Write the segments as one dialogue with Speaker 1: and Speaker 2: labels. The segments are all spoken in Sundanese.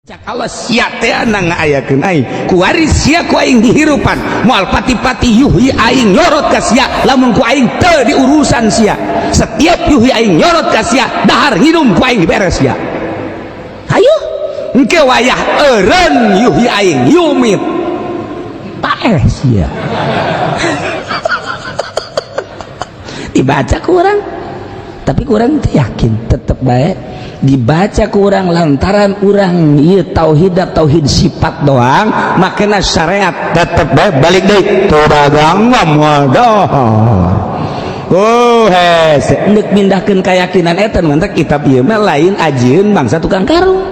Speaker 1: Cak Allah sia teh ngaayakeun aing kuari sia ku aing dihirupan, moal pati-pati yuhyi aing nyorot ka sia lamun ku aing teu diurusan sia. Setiap yuhyi aing nyorot ka sia, dahar nginum ku aing diberes sia. Hayu engke wayah eureun yuhyi aing yumit paeh sia. Dibaca kurang, tapi kurang teu yakin, tetep bae dibaca kurang lantaran urang ieu tauhid tauhid sifat doang, makana syariat tetep bae balik deui teu dagang moal dahar. Oh hese endek mindahkeun keyakinan eta, mantak kitab ieu mah lain ajieun bangsa tukang karung,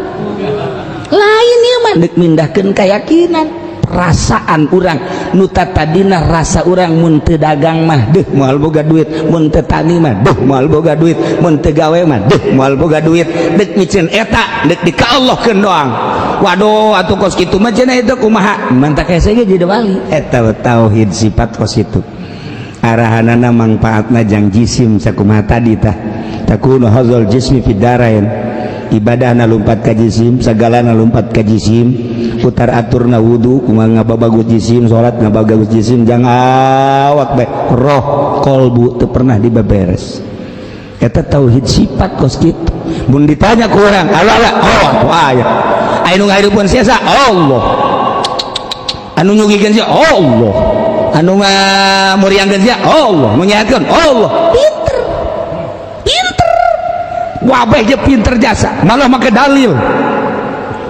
Speaker 1: lain ieu mah endek mindahkeun keyakinan perasaan urang nu tadina rasa urang mun teu dagang mah deuh moal boga duit, mun teu tani mah deuh moal boga duit, mun teu gawe mah deuh moal boga duit. Deuk miceun eta deuk di ka Allahkeun doang. Waduh, atuh kos kitu mah cenah itu kumaha, mantak hese ge jadi wali. Eta tauhid sifat kos kitu arahanana mangpaatna jang jisim sakumaha tadi tah takunu hadzal jismi fid darain, ibadahna lumpat ka jisim, sagalana lumpat ka jisim, putar aturna wudu kumaha ngababagus jisim, salat ngababagus jisim, jang awak bae roh kolbu teu pernah dibeberes. Eta tauhid sifat kos kitu. Mun ditanya ku urang Allah Allah, oh atuh aya anu ngahirupkeun sia Allah, anu nyugikeun sia Allah, anu ngamuriangkeun sia Allah, nu nyehatkeun Allah. Pinter pinter wabeh je, pinter jasa malah make dalil,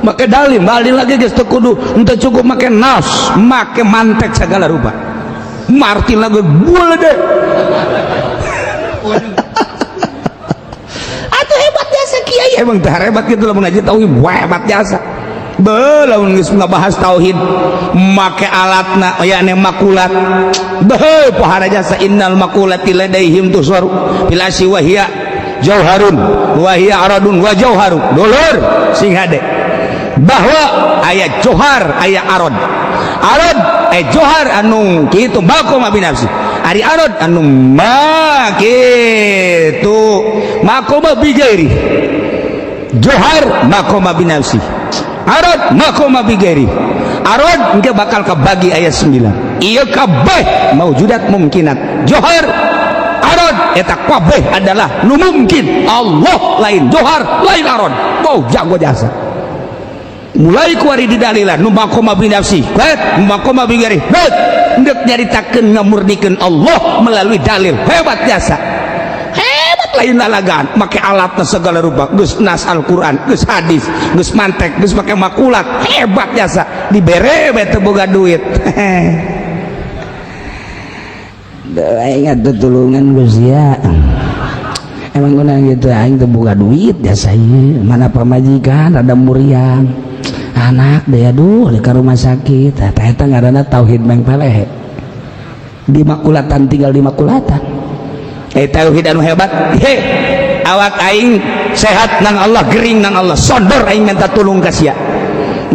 Speaker 1: make dalil dalil lagi geus teu kudu henteu cukup make nas, make mantek segala rupa. Martin lagi boleh deh. Atuh hebat jasa kiai emang teh hebat gitu lamun ngaji tauhid hebat jasa. Lamun geus ngabahas tauhid make alatna yakni makulat, beuh pohara jasa. Innal makulati ladaihim tusaru fil asyi wa hiya jauharun wa hiya aradun wa jauharu. Dulur sing hade bahwa aya johar aya arad, arad eh johar anu kitu maqama binafsi, ari arad anu ma kitu maqama bi ghairi. Johar maqama binafsi, arad maqama bi ghairi. Arad engke bakal kebagi ayat 9 ieu kabeh maujudat mumkinat. Johar arad eta kabeh adalah nu mungkin. Allah lain johar lain arad. Wow, jago jasa. Mulai kuari didalilan nu maqama bi nafsi, nu maqama bi ghairi, endek nyaritakeun ngamurnikeun Allah melalui dalil. Hebat jasa, hebat lain lalagan make alatna segala rupa, geus nas Al-Qur'an, geus hadis, geus mantek, geus make makulat. Hebat jasa, dibere bae teu boga duit. Aing atuh tulungan geus ya. Emang guna gitu aing teu boga duit jasa ieu, mana pamajikan rada muriang, anak deh aduh di rumah sakit. Eta eta ngaranna tauhid mengpelehe di makulatan, tinggal di makulatan. Eh, tauhid anu hebat he, awak aing sehat nang Allah, gering nang Allah, sodor aing minta tulung ka sia.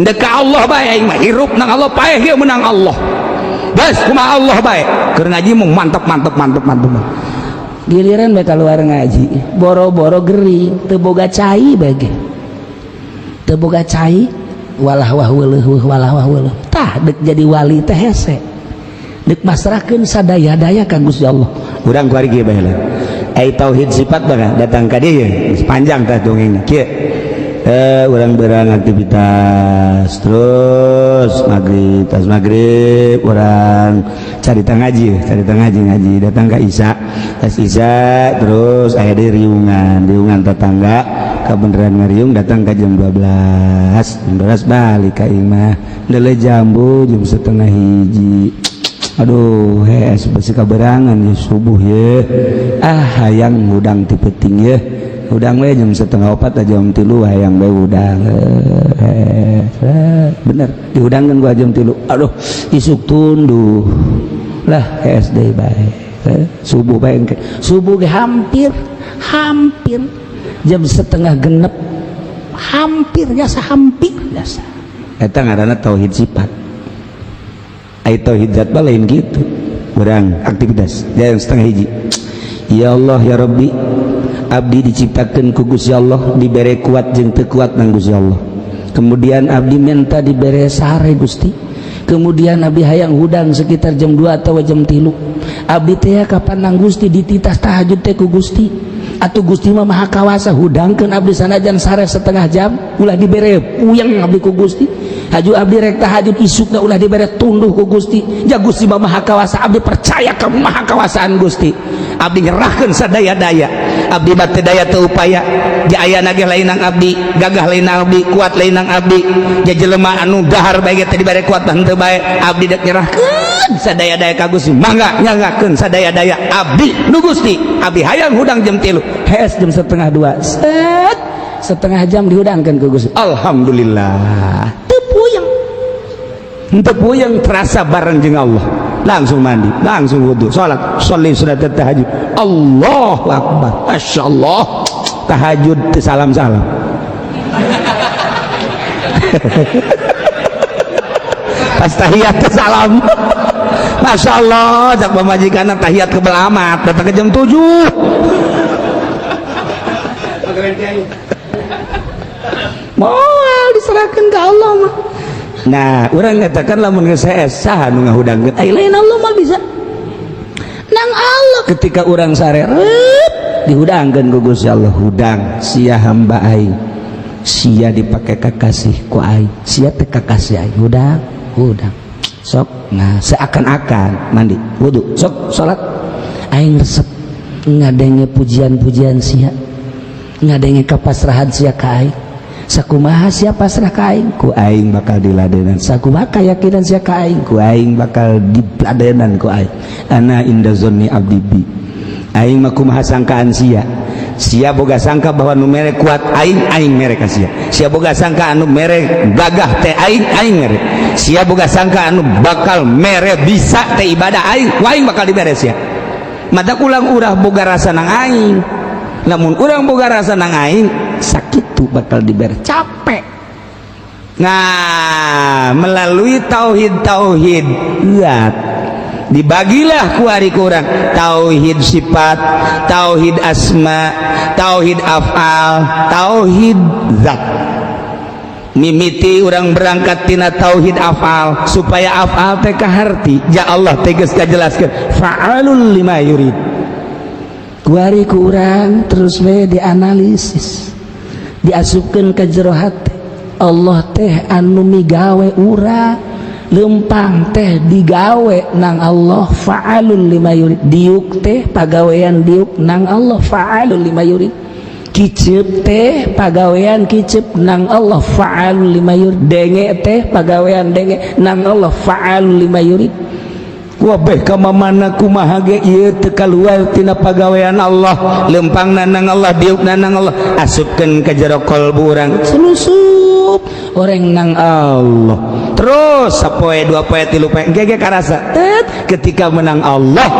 Speaker 1: Ndek ka Allah bae aing mah, hirup nang Allah, paeh ge menang Allah. Bas kumaha Allah bae keur ngaji mung mantep mantep mantep mantep. Giliran bae keluar ngaji boro-boro gering, teu boga cai bae ge, teu boga cai, walah wah weuleuh, walah wah weuleuh. Tah dek jadi wali teh hese, dek masrahkeun sadaya-daya ka Gusti Allah. Urang kuari kieu bae lah. Ai tauhid sifat bae datang ka dieu geus panjang tah dongengna kieu. Urang berang aktivitas terus maghrib, tas maghrib urang carita ngaji, carita ngaji ngaji datang ke Isya, tas Isya terus aya di riungan, riungan tetangga kebenaran ngariung datang ke jam 12, jam 12 balik ka imah ndele jambu jam setengah hiji. Aduh hes besi kaberangan ya subuh ya, ah hayang hudang ti peuting ya, hudang we jam setengah opat jam 3 hayang we hudang. Bener dihudangkan gua jam 3, aduh isuk tunduh lah SD bae subuh bae, subuh ge hampir hampir jam setengah genep, hampir jasa, hampir jasa. Eta ngaranna tauhid sifat. Ai tauhid zat mah lain gitu. Urang aktivitas jam setengah hiji, ya Allah ya Rabbi, abdi diciptakan ku Gusti Allah, dibere kuat jeung teu kuat nang Gusti Allah. Kemudian abdi minta dibere sare, Gusti. Kemudian abdi hayang hudang sekitar jam 2 atau jam 3. Abdi teh kapan nang Gusti dititah tahajud teh ku Gusti. Atuh Gusti mah maha kawasa, hudangkeun abdi sanajan sare setengah jam, ulah dibere puyeng abdi ku Gusti. Haju abdi rek tahajud isukna, ulah dibere tunduh ku Gusti. Ja Gusti mah maha kawasa, abdi percaya ke maha kawasaan Gusti. Abdi nyerahkeun sadaya-daya. Abdi mah teu daya teu upaya. Ja ayana ge lain nang abdi, gagah lain nang abdi, kuat lain nang abdi. Ja jelema anu dahar bae ge teh dibere kuat mah henteu bae. Abdi dek nyerahkeun sadaya-daya ka Gusti. Mangga nyanggakeun sadaya-daya abdi nu Gusti. Abdi hayang hudang jam 3. Hes jam setengah dua. Set setengah jam dihudangkeun ku Gusti. Alhamdulillah. Teu puyeng. Henteu puyeng, terasa bareng jeung Allah. Langsung mandi, langsung wudu, salat, sholli sunat tahajud. Allahu akbar. Masyaallah. Tahajud teu salam-salam. Pas tahiyat teu salam. Masya Allah, cak pamajikan tahiyat kebel amat, datang ke jam 7. Moal diserahkan ke Allah mah. Nah, urang ngatakan lamun geus saha nu ngahudangkeun? Ai lain Allah mah bisa. Nang Allah ketika urang sare dihudangkeun ku Gusti Allah, hudang sia hamba aing. Sia dipake kakasih ku aing, sia teh kakasih aing. Hudang, hudang. Sok, nah seakan-akan mandi, wudu, sok salat. Aing resep ngadenge pujian-pujian sia, ngadenge kapasrahan sia ka aing. Sakumaha sia pasrah ka aing, ku aing bakal diladenan. Sakumaha kayakinan sia ka aing, ku aing bakal diladenan ku aing. Ana inda zonni abdi bi. Aing mah kumaha sangkaan sia. Sia boga sangka bahwa nu mere kuat aing, aing mere ka sia. Sia boga sangka anu mere gagah teh aing, aing mere. Sia boga sangka anu bakal mere bisa teh ibadah aing, ku aing bakal dibere sia. Mata ulang urah boga rasa nang aing. Lamun urang boga rasa nang aing, sakitu bakal dibere capek. Nah, melalui tauhid-tauhid zat dibagilah kuari kurang tauhid sifat, tauhid asma, tauhid afal, tauhid zat. Mimiti urang berangkat tina tauhid afal supaya afal teh kaharti. Ja Allah teh geus kajelaskeun fa'alul lima yurid. Kuari ku urang terus we dianalisis, diasupkeun ke jero hate. Allah teh anu migawe urang, lempang teh digawe nang Allah fa'alul lima yurid. Diuk teh pagawean diuk nang Allah fa'alul lima yurid. Kicep teh pagawean kicep nang Allah fa'alul lima yurid. Denge teh pagawean denge nang Allah fa'alul lima yurid. Wabeh ka mana kumaha ge ieu teu kaluar tina pagawean Allah, lempang nang Allah, diuk nang Allah, asupkeun ka jero kolbu urang, selusup orang nang Allah terus sapoe dua poe tilu poe gege karasa tet ketika menang Allah,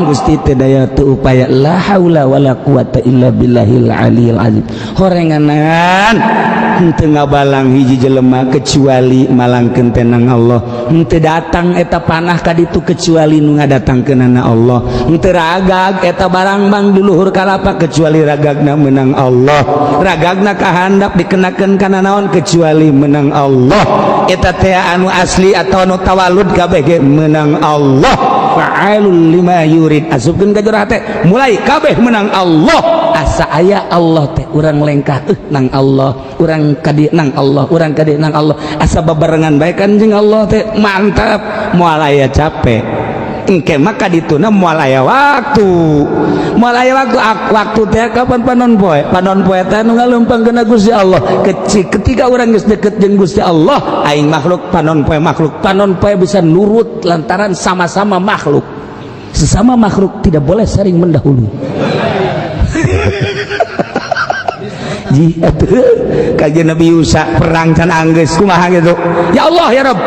Speaker 1: Gusti teu daya teu upaya, la haula wala quwata illa billahil aliyil azim. Horenganan henteu ngabalang hiji jelema kecuali malangkeun teh nang Allah, henteu datang eta panah ka ditu kecuali nu ngadatangkeunana Allah, henteu ragag eta barang bang di luhur kalapa kecuali ragagna menang Allah, ragagna kahandap dikenakeun kana naon kecuali menang Allah. Eta teh anu asli atau anu tawalud kabeh ge menang Allah fa'alul lima yurid. Asupkeun ka jero hate, mulai kabeh menang Allah. Asa aya Allah teh urang lengkah nang Allah, urang kadi nang Allah, urang kadi nang Allah, asa babarengan bae kan jeung Allah teh mantap, moal aya capek. Engke mah kadituna moal aya waktu, moal aya waktu. Waktu teh kapan panon poe, panon poe teh nu ngaleumpangkeun Gusti Allah. Kecil ketika urang geus deket jeung Gusti Allah, aing makhluk, panon poe makhluk, panon poe bisa nurut lantaran sama-sama makhluk. Sesama makhluk tidak boleh saling mendahului. Ji atuh kajian Nabi Yusa perang can anggeus kumaha gitu. Ya Allah ya Rabb,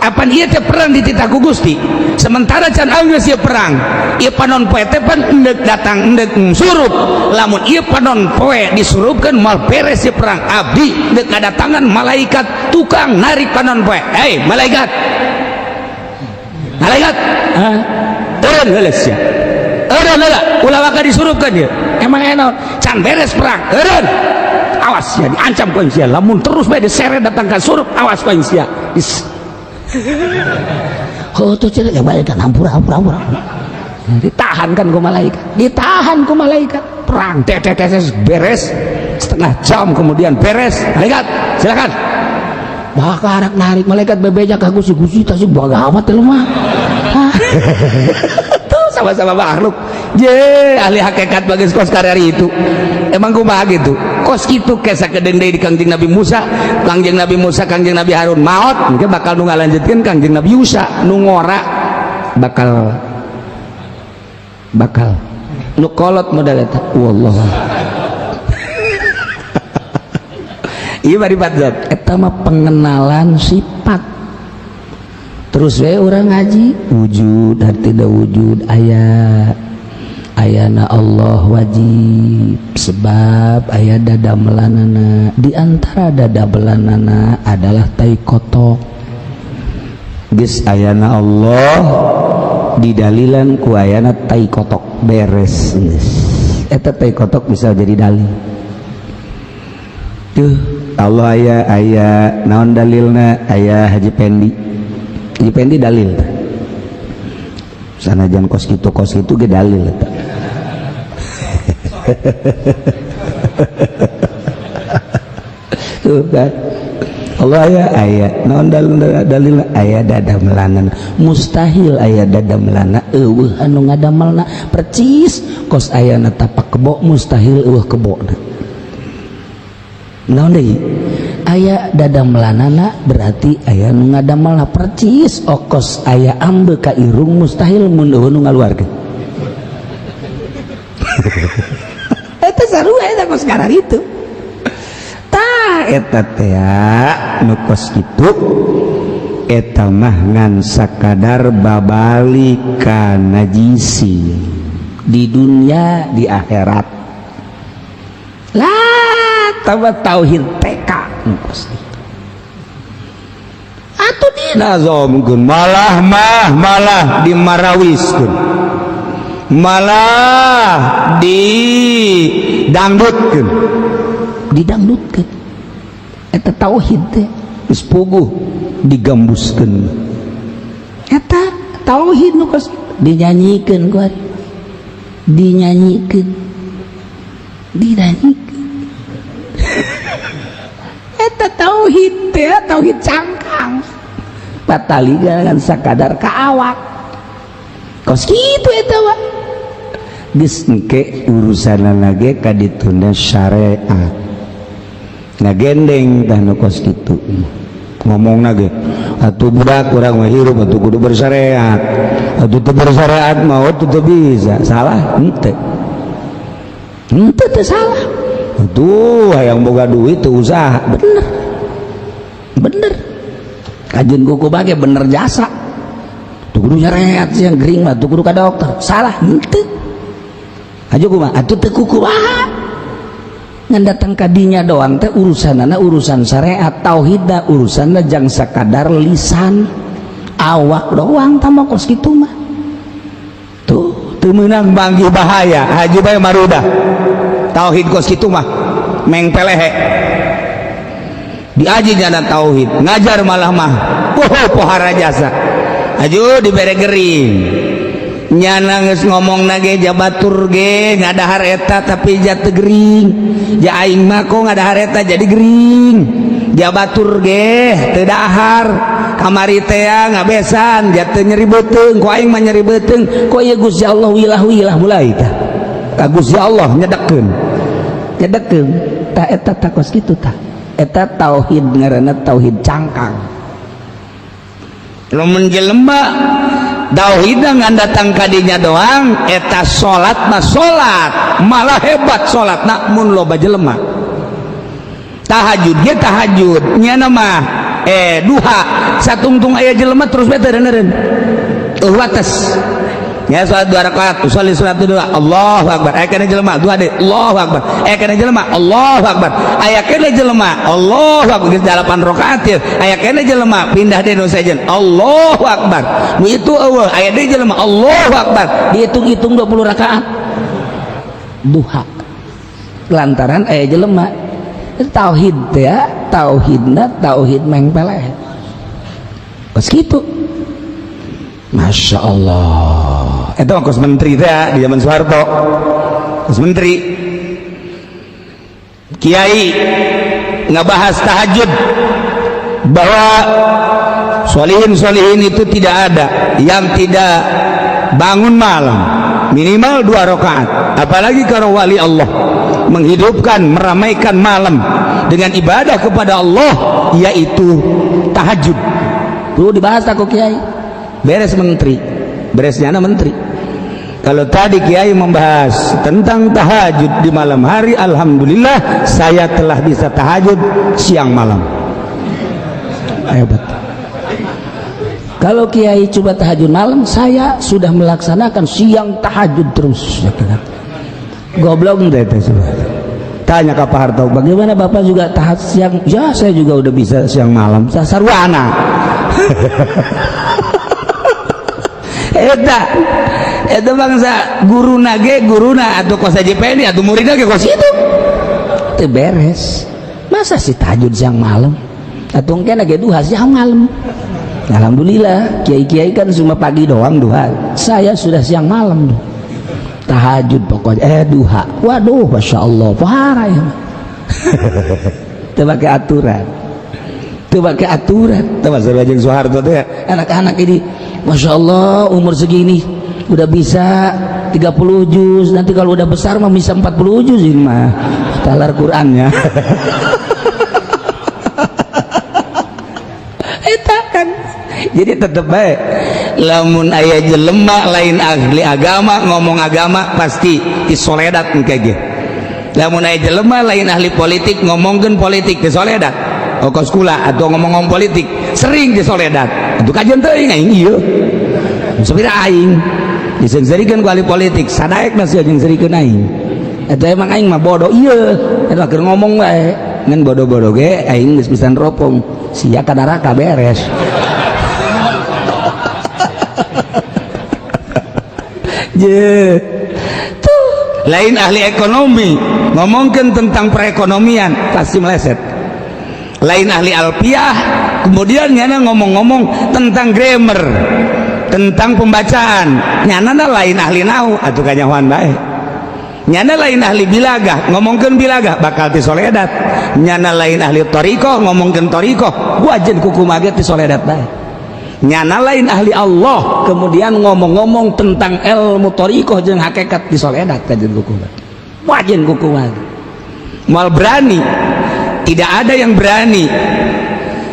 Speaker 1: apan ieu teh perang dititah ku Gusti, sementara can anggeus ieu perang, ieu panon poe teh pan endek datang endek surup. Lamun ieu panon poe disurupkeun moal beres ieu perang. Abdi deuk ngadatangan malaikat tukang narik panon poe. Hei malaikat, malaikat, hah, eureun heula sia, eureun heula, ulah waka disurupkeun ieu. Emang enak can beres perang, eureun. Awas ya, diancam ku aing sia. Lamun terus bae diseret datang ka surup, awas ku aing sia. Oh, tuh cenah ya balik kan, hampura hampura hampura. Ditahan kan ku malaikat, ditahan ku malaikat. Perang tet tet tet, beres setengah jam kemudian beres. Malaikat, silakan. Bakal anak narik malaikat bebeja ka Gusti, Gusti tasih bagamat teh mah. Tuh sama-sama makhluk. Je ahli hakikat bagus kos karir itu. Emang kumaha gitu? Kos kitu ke sakedeung deui di Kangjeng Nabi Musa, Kangjeng Nabi Musa, Kangjeng Nabi Harun maot, mungkin bakal nu ngalanjutkeun Kangjeng Nabi Yusa, nu ngora bakal bakal nu kolot modal eta. Wallah. Iya bari zat eta mah pengenalan sifat. Terus we urang ngaji wujud dan tidak wujud, aya ayana Allah wajib sebab aya dada melanana. Di antara dada melanana adalah tai kotok. Geus ayana Allah didalilan ku ayana tai kotok, beres geus. Eta tai kotok bisa jadi dalil tuh. Allah aya, aya naon dalilna? Aya Haji Pendi. Haji Pendi dalil sanajan kos kitu ge dalil eta. Tuh kan Allah aya, aya naon dalil dalilna? Aya dada melana. Mustahil aya dada melana eueuh anu ngadamelna. Percis kos ayana tapak kebo, mustahil eueuh kebona. Naon deui? Aya dada melanana berarti aya nu ngadamelna. Percis okos aya ambe ka irung, mustahil mun eueuh nu ngaluarkeun. Eta sarua eta kos karar itu. Tah eta teh nu kos kitu eta mah ngan sakadar babalik ka najisi di dunia di akhirat lah. Tawa tauhid TK nu kos kitu atuh dinazomkeun, malah mah malah dimarawiskeun, malah didangdutkeun, didangdutkeun eta tauhid teh geus puguh digambuskeun. Eta tauhid nu kos dinyanyikeun ku ari, dinyanyikeun, dinyanyikan eta tauhid teh tauhid cangkang patali kan sakadar ka awak kos kitu eta wa. Geus engke urusanana ge ka ditunda syariat ngagendeng tah nu kos kitu ngomongna ge atuh budak urang mah hirup atuh kudu bersyariat, atuh teu bersyariat mah teu bisa. Salah henteu, henteu teu salah. Tuh hayang boga duit teu usaha, bener bener kajian kuku bage bener jasa tuh kudu syariat sih yang gering mah tuh kudu ka dokter. Salah henteu. Aja kumaha atuh teu kukumaha ngan datang kadinya doang teh urusanana urusan syariat. Tauhidna urusanna jang sakadar lisan awak doang tambah kos kitu mah tuh teu meunang banggi bahaya haji bae marudah. Tauhid kos kitu mah meng pelehe diaji jana tauhid ngajar malah mah poho pohara jasa aju dibere gering nyana geus ngomong nage jabatur ge ngadahar eta tapi ja teu gering, ja aing mah kok ngadahar eta jadi gering, jabatur ge teu dahar kamari teh ngabesan ja teu nyeri beuteung, ku aing mah nyeri beuteung kok ieu. Gusti Allah wilah-wilah mulai tah ka Gusti Allah nyedekeun nyedekeun tah eta tah kos kitu tah eta tauhid ngaranna tauhid cangkang. Lamun jelema tauhid ngan datang kadinya doang eta salat mah salat malah hebat salat mun loba jelema tahajud ge tahajud nyana mah duha satungtung aya jelema terus bae teu eureun wates ya salat dua rakaat usolli salat dua Allahu akbar aya kana jelema dua deui Allahu akbar aya kana jelema Allahu akbar aya kana jelema Allahu akbar geus 8 rakaat ya aya kana jelema pindah deui nu sejen Allahu akbar nu itu eueuh aya deui jelema Allahu akbar dihitung-hitung 20 rakaat duha lantaran aya jelema. Tauhid teh ya, tauhidna tauhid mengpeleh. Kos kitu. Masya Allah. Itu kos menteri teh di zaman Soeharto. Kos menteri. Kiai ngebahas tahajud bahwa solihin-solihin itu tidak ada yang tidak bangun malam minimal 2 rakaat, apalagi kalau wali Allah menghidupkan, meramaikan malam dengan ibadah kepada Allah, yaitu tahajud. Perlu dibahas aku kiai. Beres menteri, beresnya anak menteri. Kalau tadi kiai membahas tentang tahajud di malam hari, alhamdulillah saya telah bisa tahajud siang malam. Hebat. Kalau kiai coba tahajud malam, saya sudah melaksanakan siang tahajud terus. Goblok deh teh. Tanya ke Pak Harto, bagaimana Bapak juga tahajud siang? Ya, saya juga udah bisa siang malam. Sarwana. Eta eta bangsa guruna ge guruna atau kos JPN atau muridna ge kos itu. Teu beres. Masa sih tahajud siang malam? Atau engke ge duha siang malam. Alhamdulillah, kiai-kiai kan cuma pagi doang duha. Saya sudah siang malam tuh. Tahajud pokoknya duha. Waduh, masya Allah, parah ya. Teu pake aturan. Teu pake aturan. Teu masalah jeung Soeharto teh anak-anak ini, masya Allah, umur segini udah bisa 30 juz, nanti kalau udah besar mah bisa 40 juz ini mah. Talar Qur'annya. Eta kan. Jadi tetep baik lamun aya jelema lain ahli agama ngomong agama pasti disoledat engke ge. Lamun aya jelema lain ahli politik ngomongkeun politik disoledat. Kos kula atau ngomong-ngomong politik sering disoledat. Itu kajian teuing aing ieu. Sapira aing diseungseurikeun ku ahli politik sadaekna sia jeung seurikeun aing. Eta emang aing mah bodoh ieu. Eta keur ngomong bae. Ngan bodoh-bodoh ge aing geus bisa neropong. Sia ka neraka beres. Je. Tuh, lain ahli ekonomi ngomongkan tentang perekonomian pasti meleset. Lain ahli alfiah kemudian nyana ngomong-ngomong tentang grammar, tentang pembacaan, nyana lain ahli nahu atuh kanyahoan bae. Nyana lain ahli bilagah ngomongkeun bilagah bakal tisoledat. Nyana lain ahli thariqah ngomongkeun thariqah wajen kuku mage tisoledat bae. Nyana lain ahli Allah kemudian ngomong-ngomong tentang ilmu thariqah jeung hakikat disoledat kajen kuku wajen kuku mal berani. Tidak ada yang berani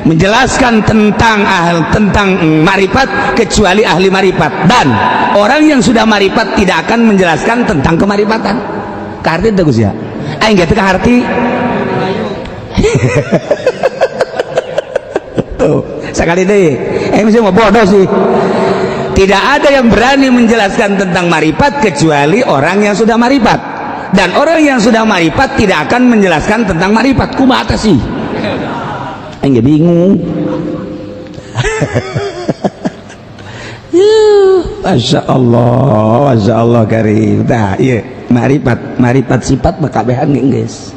Speaker 1: menjelaskan tentang tentang marifat kecuali ahli marifat, dan orang yang sudah marifat tidak akan menjelaskan tentang kemarifatan. Kaharti teu Gus ya? Aing ge teu kaharti. Tuh, sekali deh. Mesti mau bodoh sih. Tidak ada yang berani menjelaskan tentang marifat kecuali orang yang sudah marifat. Dan orang yang sudah marifat tidak akan menjelaskan tentang marifat. Kumaha sih? Aing ge bingung. Masya Allah, Masya Allah karim. Tah, ieu marifat, marifat sifat mah kabehan geus.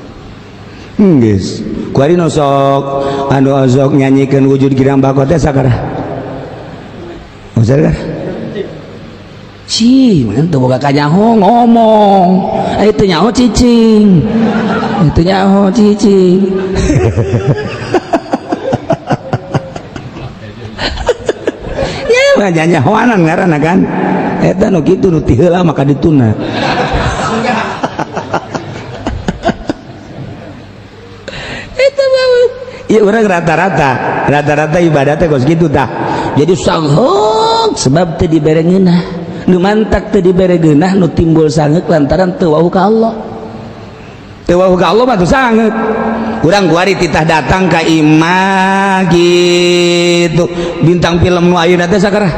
Speaker 1: Geus. Kuari nu sok anu sok nyanyikeun wujud girang bako teh sakara. Sakara. Ci, mana teu boga kanyaho ngomong. Teu nyaho cicing. Teu nyaho cicing. Ya mah nyanyahoanan ngaranna kan. Eta nu kitu nu ti heula maka dituna. Eta mah ieu urang rata-rata ibadah teh kos kitu tah. Jadi sangheuk sebab teu dibere ngeunah. Nu mantak teu dibere geunah nu timbul sangeuk lantaran teu wau ka Allah. Teu wau ka Allah mah teu sangeuk. Urang kuari titah datang ka imah gitu. Bintang film nu ayeuna teh sakara.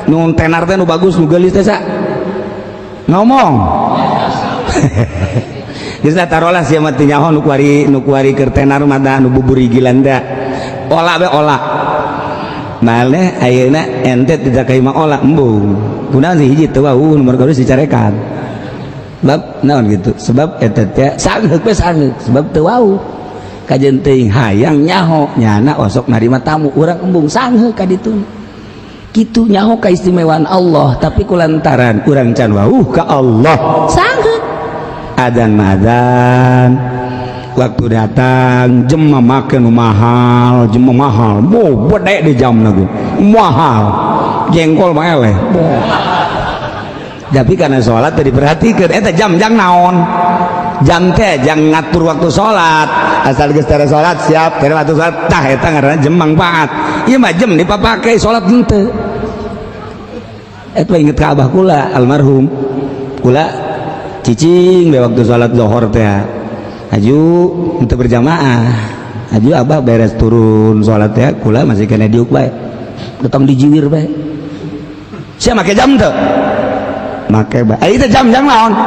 Speaker 1: Nu tenar teh nu bagus nu geulis teh sa. Ngomong. Geus lah tarolah sia mah teu nyaho nu kuari keur tenar mah tah nu buburigilan teh. Ola be ola. Maleh ayeuna ente tidak ka imah ola embung. Kunaon sih hiji teu wau nomor kadua dicarekan. Sebab naon gitu? Sebab eta teh sangeuk we sangeuk sebab teu wau. Kajen teuing hayang nyaho nyana osok narima tamu urang embung sanghe ka ditu. Kitu nyaho kaistimewaan Allah, tapi kulantaran urang can wauh ka Allah sanghe. Adzan mah adzan, waktu datang jam mah make nu mahal, jam mah mahal, bo bedek di jam ge mahal, jengkol mah eleh. Tapi karena sholat tadi diperhatikan, eta jam jang naon? Jam teh jang ngatur waktu sholat, asal geus tara sholat siap, tara waktu sholat tah eta ngaranna jam manfaat. Ieu mah jam dipapake sholat henteu. Eta inget ka abah kula almarhum. Kula cicing be waktu sholat zuhur teh. Aju untuk berjamaah. Aju abah beres turun sholat teh, kula masih kena diuk bae. Datang dijiwir bae. Sia make jam teu? Make bae. Eh, itu jam jang naon?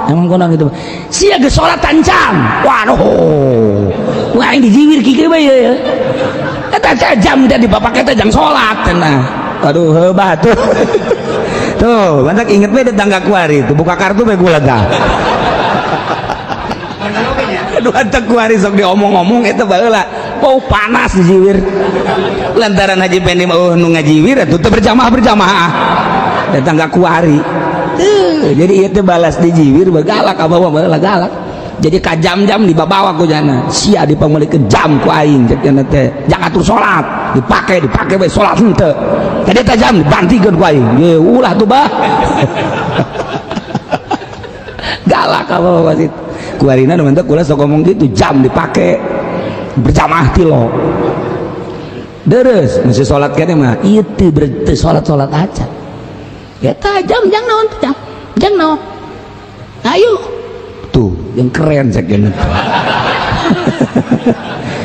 Speaker 1: Emang konang itu. Sia geus salat tancam. Waduh. Wah, aing dijiwir kieu bae ya. Eta teh jam teh dipapake teh jang salat cenah. Aduh, heuh batuh. Tuh, banyak inget bae tetangga kuari tuh buka kartu bae gula dah. Aduh, antek kuari sok diomong-omong eta baheula. Bau panas dijiwir. Lantaran Haji Pendi mah eueuh nu ngajiwir atuh teu berjamaah-berjamaah. Tetangga kuari. Jadi ieu teh balas dijiwir begalak abah mah baheula galak. Jadi ka jam-jam dibabawa ku jana. Sia dipameulikeun jam ku aing cek jana teh. Jangan atur salat, dipake dipake bae salat henteu. Tadi teh jam dibantikeun ku aing. Ye ulah tuh bah. Galak abah mah wasit. Kuarina nu mantep kula sok ngomong gitu, jam dipake berjamaah tilo. Deres, masih salat kene mah ieu teu berarti salat-salat aja. Ya ta jam jang naon teh jam? Jang naon? Ayo. Tuh, yang keren cek gini.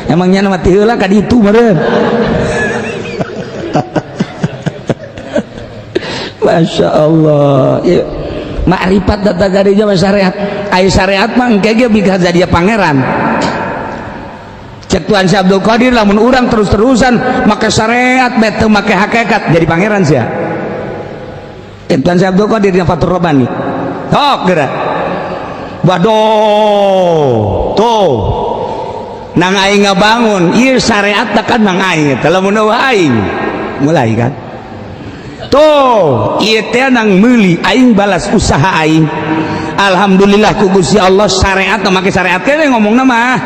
Speaker 1: Emangnya mah ti heula ka ditu meureun. Masya Allah. Ya, makrifat data garinya mah syariat. Ai syariat mah engke ge bisa jadi pangeran. Cek Tuhan Syekh Abdul Qadir lamun urang terus-terusan make syariat bae teu make hakikat jadi pangeran sia. Cek Tuhan Syekh Abdul Qadir yang Fathur Rabbani. Tok geura. Waduh, tuh. Nang aing ngabangun, ieu syariat kan nang aing eta lamun eueuh aing. Mulai kan. Tuh, ieu teh nang meuli aing balas usaha aing. Alhamdulillah ku Gusti Allah syariat make syariat kene ngomongna mah.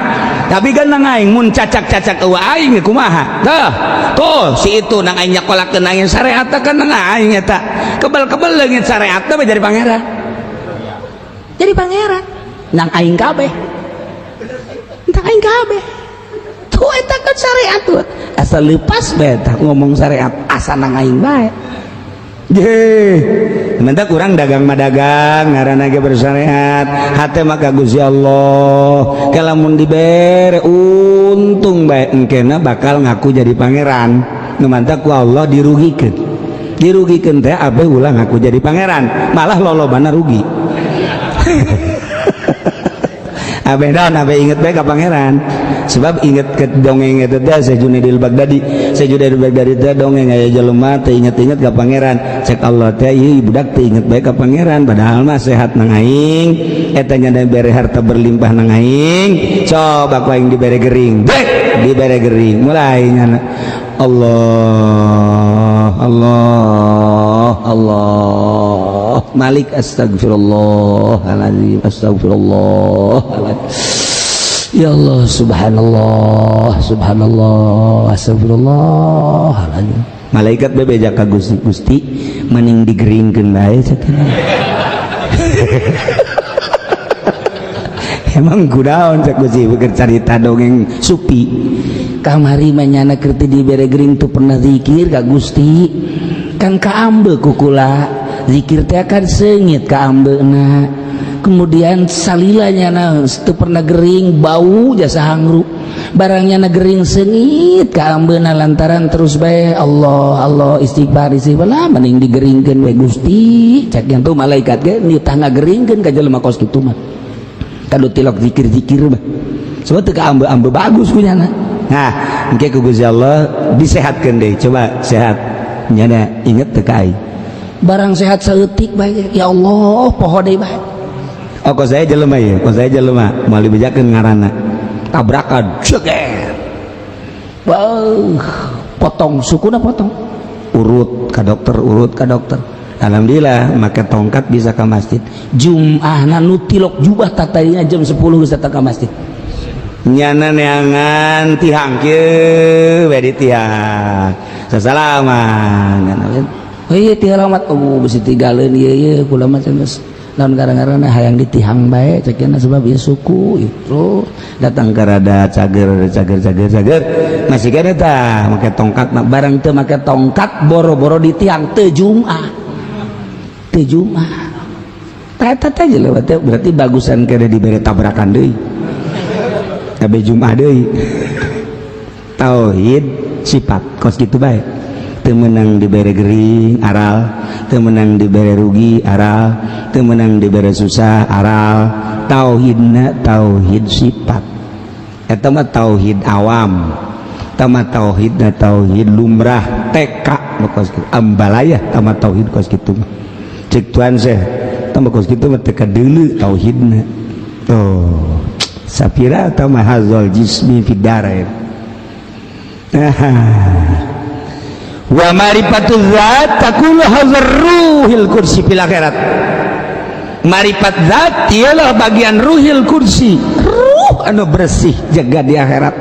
Speaker 1: Tapi kan nang aing mun cacak-cacak eueuh aing kumaha? Tuh, tuh si itu nang aing nyakolakeun aing syariat kan nang aing eta. Kebel-kebel leungit syariat teh jadi pangeran. Jadi pangeran nang aing kabeh. Nang aing kabeh. Tuh eta kan syariat tuh. Asal lepas bae tah ngomong syariat asa nang aing bae. Ye, minta kurang dagang mah dagang ngaranna ge bersyariat, hate mah ka Gusti Allah. Kalamun dibere untung bae engkena bakal ngaku jadi pangeran. Nu mantap ku Allah dirugikeun. Dirugikeun teh abeh ulah ngaku jadi pangeran, malah lolobana rugi. Abeh naon abeh inget bae ka pangeran. Sebab inget ke dongeng eta teh Syekh Junaidil Baghdadi. Syekh Junaidil Baghdadi teh dongeng aya jelema teh inget-inget ka pangeran. Cek Allah teh ieu budak teh inget bae ka pangeran padahal mah sehat nang aing, eta nya dibere harta berlimpah nang aing. Coba ku aing dibere gering. Dek, dibere gering. Mulai nyana Allah Allah Allah Malik astagfirullahaladzim astagfirullahaladzim. Ya Allah subhanallah subhanallah astagfirullahaladzim. Malaikat bebeja ka Gusti, Gusti mending digeringkeun bae cek. Emang kudaon cek Gusti beker carita dongeng supi. Kamari mah nyana keur teu dibere gering teu pernah zikir ka Gusti. Kan kaambe ku kula zikir teh kan seungit kaambeuna. Kemudian salilanya na teu pernah gering bau jasa hangru barangnya na gering seungit kaambeuna lantaran terus bae Allah Allah istighfar istighfar lah mending digeringkeun we Gusti cek yang tuh malaikat ge nitah ngageringkeun ka jelema kos kitu mah kadu tilok zikir-zikir mah sebab teu kaambe-ambe bagus kunyana. Nah engke ku Gusti Allah disehatkeun deui coba sehat nyana inget teu ka aing barang sehat saeutik bae ya Allah poho deui bae. Oh, kok saya jelema ya, kok saya jelema, moal dibejakeun ngaranna. Tabrakan, ceger. Wah, potong sukuna, potong. Urut ka dokter, urut ka dokter. Alhamdulillah make tongkat bisa ke masjid. Jum'ahna nu tilok jubah tatadinya jam 10 geus datang ka masjid. Nyana neangan tihang kieu we di tihang. Sasalaman. Oh iya, tihang alamat. Oh, bisi tigaleun ieu ieu kula mah geus lamun gara-gara hayang di tihang bae cek sebab ieu suku itu datang ke rada cager cager cager cager masih kene tah make tongkat mah. Barang teu make tongkat, boro-boro di tiang, teu Jumat, teu Jumat. Tah eta teh lewat teh berarti bagusan kene dibere tabrakan deui, kabeh Jumat deui. Tauhid sifat kos kitu bae. Teu meunang dibere gering aral, teu meunang dibere rugi aral, teu meunang dibere susah aral. Tauhidna tauhid sifat. Eta mah tauhid awam, eta mah tauhidna tauhid lumrah TK nu kos kitu, ambalaya. Eta mah tauhid kos kitu mah cek tuan seh, eta mah kos kitu mah teu kadeuleu tauhidna. Tuh sapira eta mah hazal jismi fid darain. Wa marifatu zat takunu hazar ruhil kursi fil akhirat. Marifat zat ialah bagian ruhil kursi, ruh anu bersih jaga di akhirat,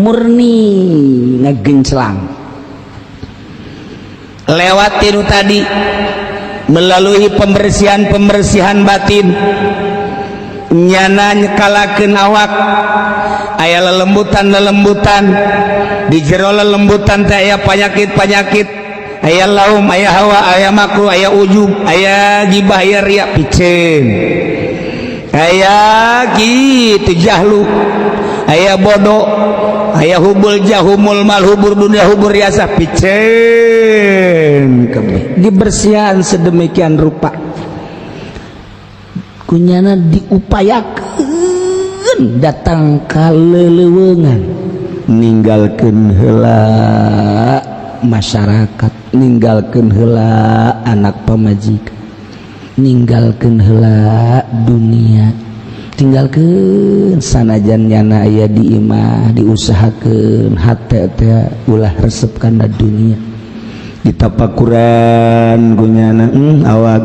Speaker 1: murni ngegenclang lewat tiru tadi melalui pembersihan-pembersihan batin. Nyana nyekalakeun awak aya lelembutan-lelembutan, di jero lelembutan teh aya panyakit-panyakit, aya laum, aya hawa, aya makruh, aya ujub, aya gibah, aya riya, piceun, aya kitu jahlu, aya bodoh, aya hubul jahumul mal, hubur dunia, hubur riasa, piceun kabeh. Dibersihan sedemikian rupa kunyana diupayakan datang ka leleuweungan, ninggalkeun heula masyarakat, ninggalkeun heula anak pamajikan, ninggalkeun heula dunia, tinggalkeun. Sanajan nyana aya di imah, diusahakeun hate teh ulah resep kana dunia. Ditapakuran kunyana awak,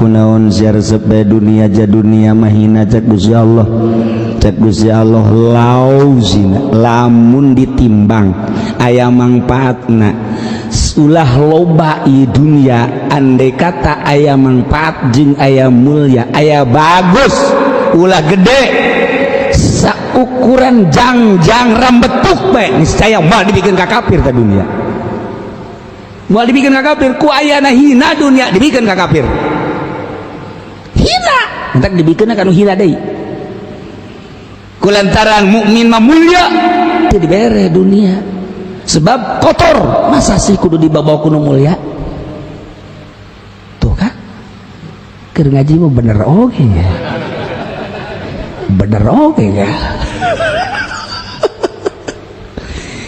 Speaker 1: kunaon sia resep bae dunia? Ja dunia mahina cek Gusti Allah. Cek Gusti Allah, lau zina, lamun ditimbang aya mangfaatna, ulah loba i dunia. Andai kata aya manfaat jeung aya mulia, aya bagus, ulah gede, saukuran jangjang rambetuk bae, niscaya moal dibikin ka kafir ka dunia. Moal dibikin ka kafir. Ku ayana hina dunia dibikin ka kafir, hina entak dibikin ka nu hina deui. Kulantaran mukmin mah mulia, teu dibere dunia sebab kotor. Masa sih kudu dibawa kudu mulia? Tuh kan keur ngaji mah bener oge ya, bener oge ya.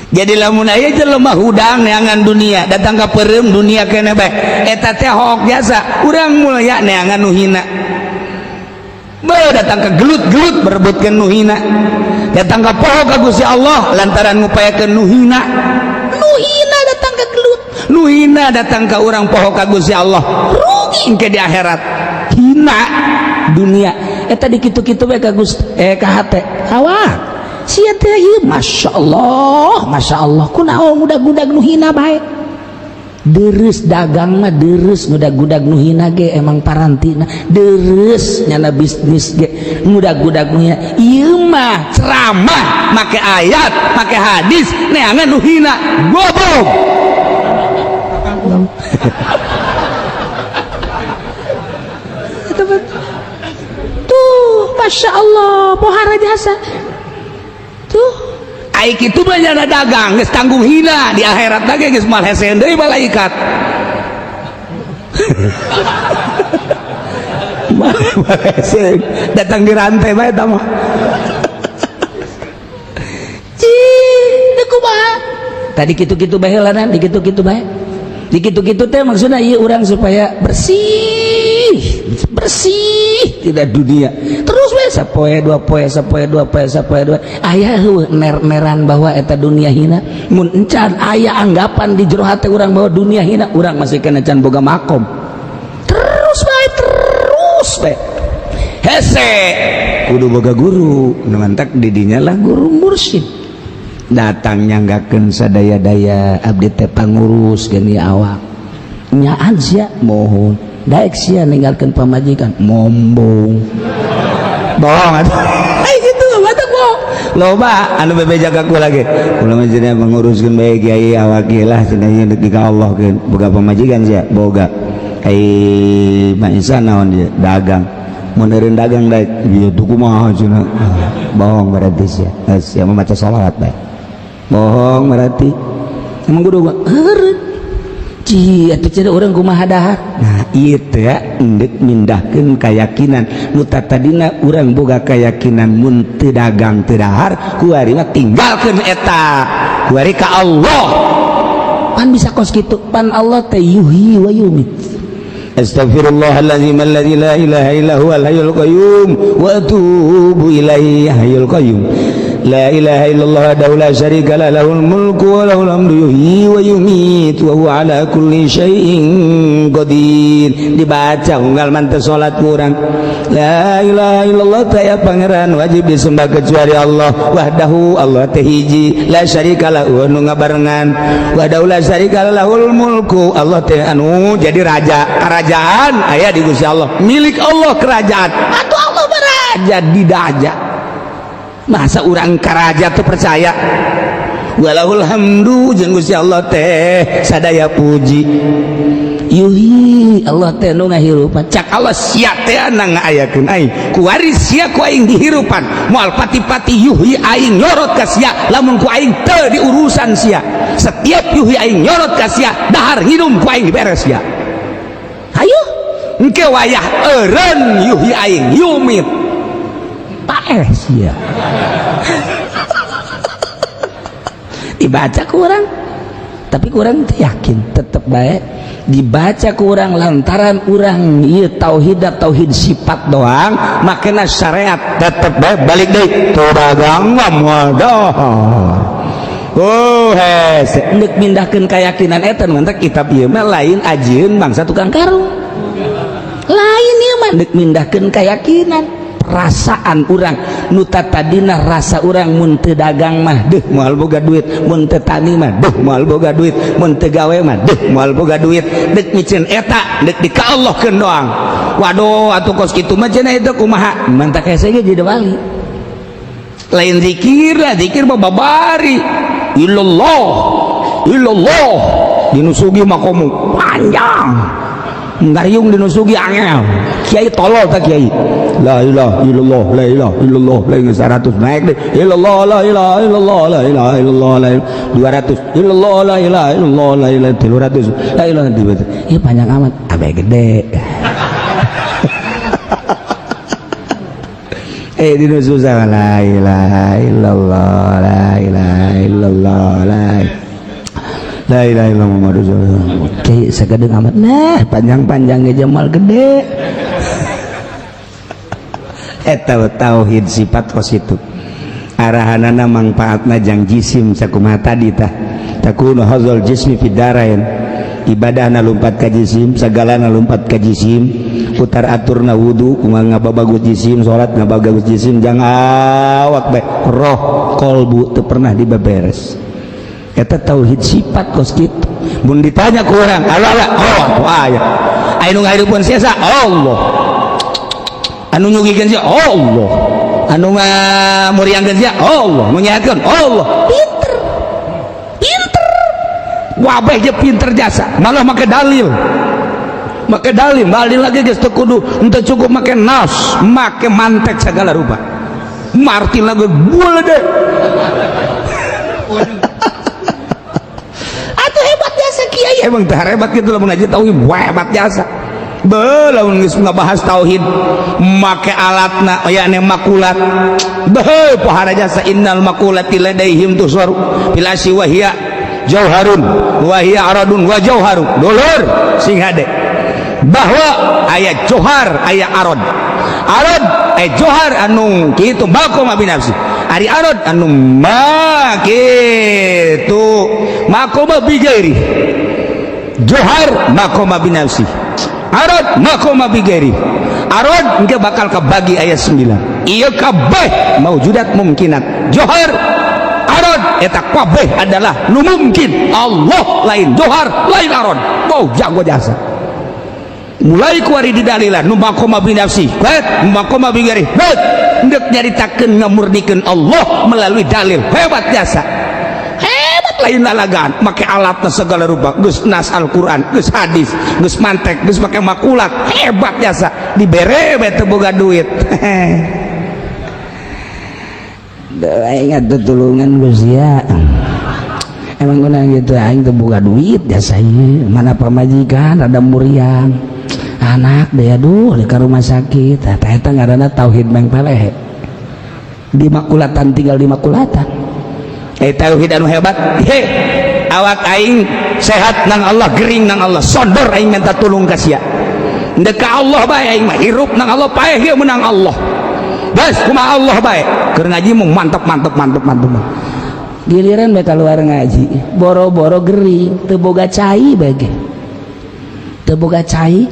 Speaker 1: Jadi lamun aya jelema hudang neangan dunia, datang ka peureum dunia kene bae, eta teh hook jasa. Urang mulia neangan nu hina. Bae datang ke gelut-gelut berebutkeun nu hina, datang ka poho ka Gusti Allah lantaran ngupayakeun nu hina. Nu hina datang ke gelut, nu hina datang ka urang poho ka Gusti Allah, rugi ke di akhirat. Hina dunia eta dikitu-kitu bae ka Gusti, ka hate awak sia teh ieu. Masya Allah, Masya Allah, kunaon ngudag-gudag nu hina bae? Deres dagang mah deres, ngudag-gudag nu hina ge emang parantina deres, nyana bisnis ge ngudag-gudag nu hina. Ieu mah ceramah make ayat, make hadis, neangan nu hina, goblok. Tuh, Masya Allah, pohara jasa tuh. Ai kitu mah nyana dagang geus tanggung hina di akhirat lagi, geus moal hese deui malaikat. Datang di rantai bae eta mah. Cih, kumaha? Tadi kitu-kitu bae heula, di kitu-kitu bae. Di kitu-kitu teh maksudna ieu urang supaya bersih, bersih tidak dunia. Terus we Sapoe dua poe, sapoe dua poe, sapoe dua, aya heueuh ner-neran bahwa eta dunia hina. Mun encan aya anggapan di jero hate urang bahwa dunia hina, urang masih kena can boga makom. Terus bae, terus bae, hese kudu boga guru. Nu mantak didinya lah guru mursyid datang nyanggakeun sadaya-daya, "Abdi teh pangurus geni awak." "Nyaan sia?" "Mohon." "Daek sia ninggalkeun pamajikan?" "Mombong." Bohong atuh. Ai kitu mata bohong. Loba anu bebeja ka kula ge, "Kula mah cenah menguruskeun bae, Kiai, awak ieu lah," cenah, ieu deuk ka Allah keun. "Boga pamajikan sia?" "Boga." "Ai Maisa naon dia?" "Dagang." "Mun eureun dagang daek?" "Ieu tuh kumaha?" cenah. Bohong berarti sia. Sia mah maca sholawat bae. Bohong berarti. Emang kudu heureun. Ci atuh cenah urang kumaha dahar. Nah, ieu teh endek mindahkeun keyakinan nu tadina urang boga keyakinan mun teu dagang teu dahar, kuari mah tinggalkeun eta. Kuari ka Allah. Pan bisa kos kitu, pan Allah teh yuhyi wa yumit. Astaghfirullahalazim alladzi la ilaha illa huwal hayyul qayyum wa atubu ilaihi. Hayyul qayyum, la ilaha illallah wahdahu la syarika lah, lahul mulku wa lahul hamdu, yuhyi wa yumiit wa huwa ala kulli syai'in qadir. Dibaca unggal man teu salat kurang. La ilaha illallah, taya pangeran wajib disembah kecuali Allah. Wahdahu, Allah teh hiji, la syarika lahu, nu ngabarengan, wahdahu la syarika lahul mulku, Allah teh anu jadi raja, kerajaan aya di Gusti Allah, milik Allah kerajaan. Atuh Allah beraja di daja, masa urang karaja tuh percaya? Walahul hamdu, jeung Gusti Allah teh sadaya puji. Yuhyi, Allah teh nu ngahirupan. Cak Allah, sia teh na ngaayakeun aing, kuari sia ku aing dihirupan, moal pati-pati yuhyi aing nyorot ka sia lamun ku aing teu diurusan sia. Setiap yuhyi aing nyorot ka sia, dahar nginum ku aing diberes sia. Hayu engke wayah eureun yuhyi aing, yumit, paeh sia. Dibaca kurang, tapi kurang yakin tetep baik dibaca kurang lantaran urang ieu tauhid tauhid sifat doang, makanya syariat tetep bae balik deui teu dagang moal dahar. Oh, hese endek mindahkeun keyakinan eta. Mantak kitab ieu mah lain ajieun bangsa tukang karung, lain. Ieu mah endek mindahkeun keyakinan, perasaan urang nu tadina rasa urang mun teu dagang mah deuh moal boga duit, mun teu tani mah deuh moal boga duit, mun teu gawe mah deuh moal boga duit. Deuk miceun eta deuk di ka Allahkeun doang. Waduh, atuh kos kitu mah cenah itu kumaha? Mantak hese ge jadi wali. Lain zikir lah, zikir mah babari illallah illallah dinusugi makomu panjang, ngariung dinusugi angel. Kiai tolol tak kiai? La ilaha illallah, la ilaha illallah, la ilaha, 100 naik deh, illallah, la ilaha illallah, la ilaha illallah, la ilaha, 200, illallah, la ilaha illallah, la ilaha, 300, la ilaha, 300. Iya, panjang amat abe gede. Eh, dinu susah, la ilaha illallah, la ilaha illallah, la la ilaha illallah Muhammad Rasulullah. Kiai sakedeung amat. Nah, panjang-panjang ge jamal gede. Eta tauhid sifat kos itu arahanana mangfaatna jang jisim sakumaha tadi tah, takunu hadzal jismi fid darain, ibadahna lumpat ka jisim, sagalana lumpat ka jisim, putar aturna wudu kumaha ngababagus jisim, salat ngababagus jisim, jang awak bae, roh kolbu teu pernah dibeberes. Eta tauhid sifat kos kitu. Mun ditanya ku urang, Allah Allah, oh aya aya nu ngahirupeun sia? Allah. Anu nyugikeun sia? Allah. Anu ngamuriangkeun sia? Allah. Nu nyehatkeun? Allah. Pinter pinter wabeh je, pinter jasa, malah make dalil, make dalil, dalil lagi geus teu kudu, henteu cukup make nas, make mantek segala rupa. Martin lagi boleh deh. Atuh hebat jasa kiai, emang teh hebat gitu lamun aja tauhid hebat jasa. Belum geus ngabahas tauhid make alatna yakni makulat, beuh pohara jasa. Innal makulati ladaihim tusaru fil asyi wa hiya jauharun wa hiya aradun wa jauharun. Dulur sing hade bahwa aya johar, aya arad. Arad johar anu kitu maqama binafsi. Ari arad anu ma kitu maqama bigairi. Johar maqama binafsi. Arad maqama bigairi. Arad engke bakal kabagi ayat 9. Ieu kabeh maujudat mumkinat. Johar arad eta kabeh adalah nu mungkin. Allah lain johar lain arad. Wow, jago jasa. Mulai kuari didalilan nu maqama binafsi, hebat, nu maqama bigairi, hebat. Ndek nyaritakeun ngamurnikeun Allah melalui dalil, hebat jasa. Hebat lain lalagan, make alatna segala rupa, geus nas Al-Qur'an, geus hadis, geus mantek, geus make makulat, hebat jasa. Dibere bae teu boga duit. Aing atuh tulungan geus ya. Emang guna gitu aing teu boga duit jasa ieu, mana pamajikan rada muriang. Anak deh aduh di rumah sakit. Tah eta ngaranna tauhid mengpeleh. Di makulatan tinggal di makulatan. Tauhid anu hebat. He, awak aing sehat nang Allah, gering nang Allah, sondor aing minta tulung ka sia. Ndek ka Allah bae aing mah, hirup nang Allah, paeh ge menang Allah. Bas kumaha Allah bae. Keur ngaji mung mantep mantep mantep mantep. Giliran bae keluar ngaji, boro-boro gering, teu boga cai bae ge. Teu boga cai,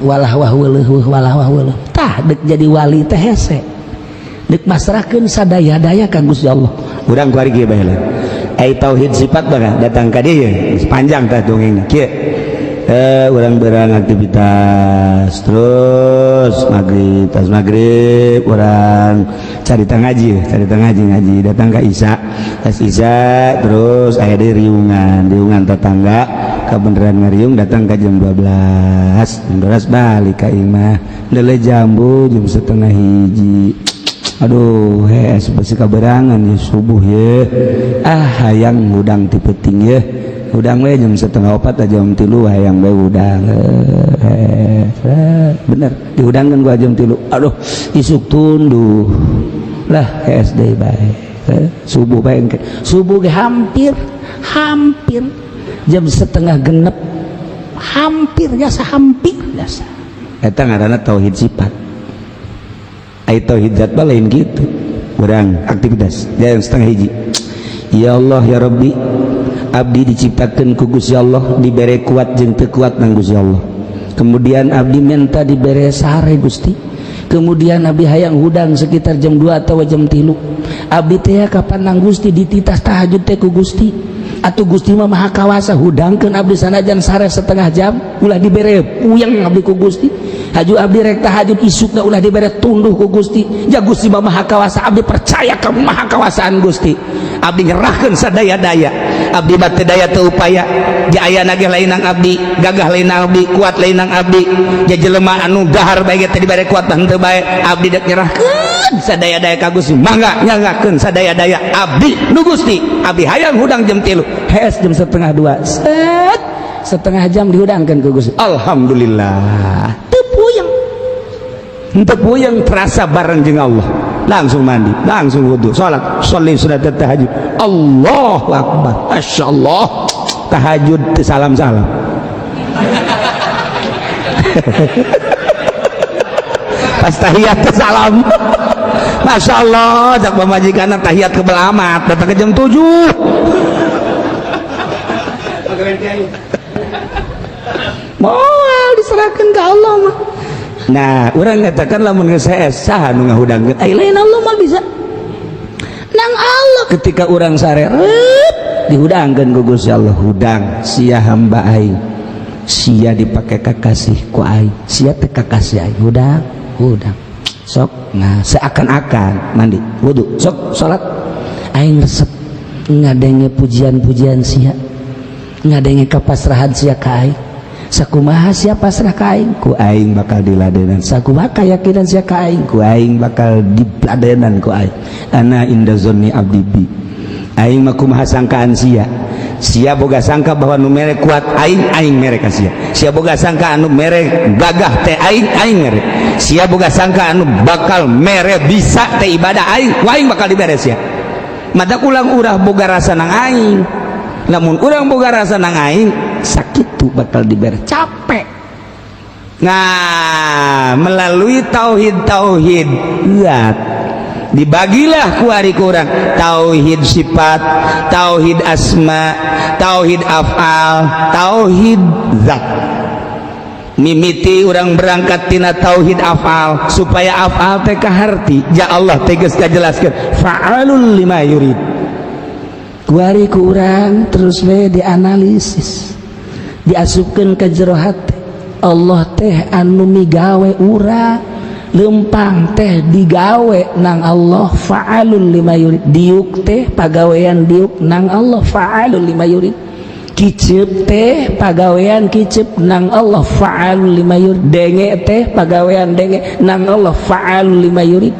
Speaker 1: walah wah weuleuh walah wah weuleuh. Tah dek jadi wali teh hese. Dek masrahkeun sadaya-daya ka Gusti Allah. Urang kuari kieu bae lah. Ai tauhid sifat bae datang ka dieu geus panjang tah dongengna. Kieu. Urang berang aktivitas terus maghrib, tas maghrib urang carita ngaji, carita ngaji ngaji datang ka Isya, tas Isya terus aya deui riungan, riungan tetangga kebenaran ngariung datang ke jam 12, jam 12 balik ka imah, lele jambu jam setengah hiji. Aduh, hees besi kaberangan ya subuh ya. Ah, hayang hudang ti peuting ya. Hudang we jam setengah opat atau jam 3 hayang we hudang. Bener, dihudangkan gua jam 3. Aduh, isuk tunduh. Lah, hees deui bae. Subuh bae engke. Subuh ge hampir hampir jam setengah genep. Hampir jasa, hampir jasa. Eta ngaranna tauhid sifat. Ai tauhid zat mah lain gitu. Urang aktivitas jam setengah hiji. Ya Allah ya Rabbi, abdi diciptakan ku Gusti Allah, dibere kuat jeung teu kuat nang Gusti Allah. Kemudian abdi minta dibere sare Gusti. Kemudian abdi hayang hudang sekitar jam 2 atau jam 3. Abdi teh kapan nang Gusti dititas tahajud teh ku Gusti. Atuh Gusti mah maha kawasa, hudangkeun abdi sanajan sare setengah jam ulah dibere puyeng abdi ku Gusti. Haju abdi rek tahajud isukna ulah dibere tunduh ku Gusti. Ja Gusti mah maha kawasa, abdi percaya ka maha kawasaan Gusti. Abdi nyerahkeun sadaya-daya. Abdi mah teu daya teu upaya. Ja aya ge lain nang abdi, gagah lain nang abdi, kuat lain nang abdi. Ja jelema anu dahar bae ge teu dibere kuat mah henteu bae. Abdi dek nyerahkeun sadaya-daya ka Gusti. Mangga nyanggakeun sadaya-daya abdi nu Gusti. Abdi hayang hudang jam 3. Hees jam setengah dua. Set setengah jam dihudangkeun ku Gusti. Alhamdulillah. Teu puyeng. Henteu puyeng terasa bareng jeung Allah. Langsung mandi, langsung wudu, salat, sholli sunat tahajud. Allahu akbar. Masyaallah. Tahajud teu salam-salam. Pas tahiyat teu salam. Masya Allah, cak pamajikan tahiyat kebel amat, datang ke jam 7. Moal diserahkan ke Allah mah. Nah, urang ngatakan lamun geus hees saha nu ngahudangkeun? Ai lain Allah mah bisa. Nang Allah ketika urang sare dihudangkeun ku Gusti Allah, hudang sia hamba aing. Sia dipake kakasih ku aing, sia teh kakasih aing. Hudang, hudang. Sok, nah seakan-akan mandi, wudu, sok salat. Aing resep ngadenge pujian-pujian sia. Ngadenge kapasrahan sia ka aing. Sakumaha sia pasrah ka aing, ku aing bakal diladenan. Sakumaha kayakinan sia ka aing, ku aing bakal diladenan ku aing. Ana inda zonni abdi bi. Aing mah kumaha sangkaan sia. Sia boga sangka bahwa nu mere kuat aing, aing mere ka sia. Sia boga sangka anu mere gagah teh aing, aing mere. Sia boga sangka anu bakal mere bisa teh ibadah aing, ku aing bakal dibere sia. Mata ulang urah boga rasa nang aing. Lamun urang boga rasa nang aing, sakitu bakal dibere capek. Nah, melalui tauhid tauhid zat dibagilah kuari kurang tauhid sifat, tauhid asma, tauhid afal, tauhid zat. Mimiti urang berangkat tina tauhid afal supaya afal teh kaharti. Ya Allah teh geus kajelaskeun fa'alul lima yurid. Kuari ku urang terus we dianalisis, diasupkeun ke jero hate. Allah teh anu migawe urang, lempang teh digawe nang Allah fa'alul lima yurid. Diuk teh pagawean diuk nang Allah fa'alul lima yurid. Kicep teh pagawean kicep nang Allah fa'alul lima yurid. Denge teh pagawean denge nang Allah fa'alul lima yurid.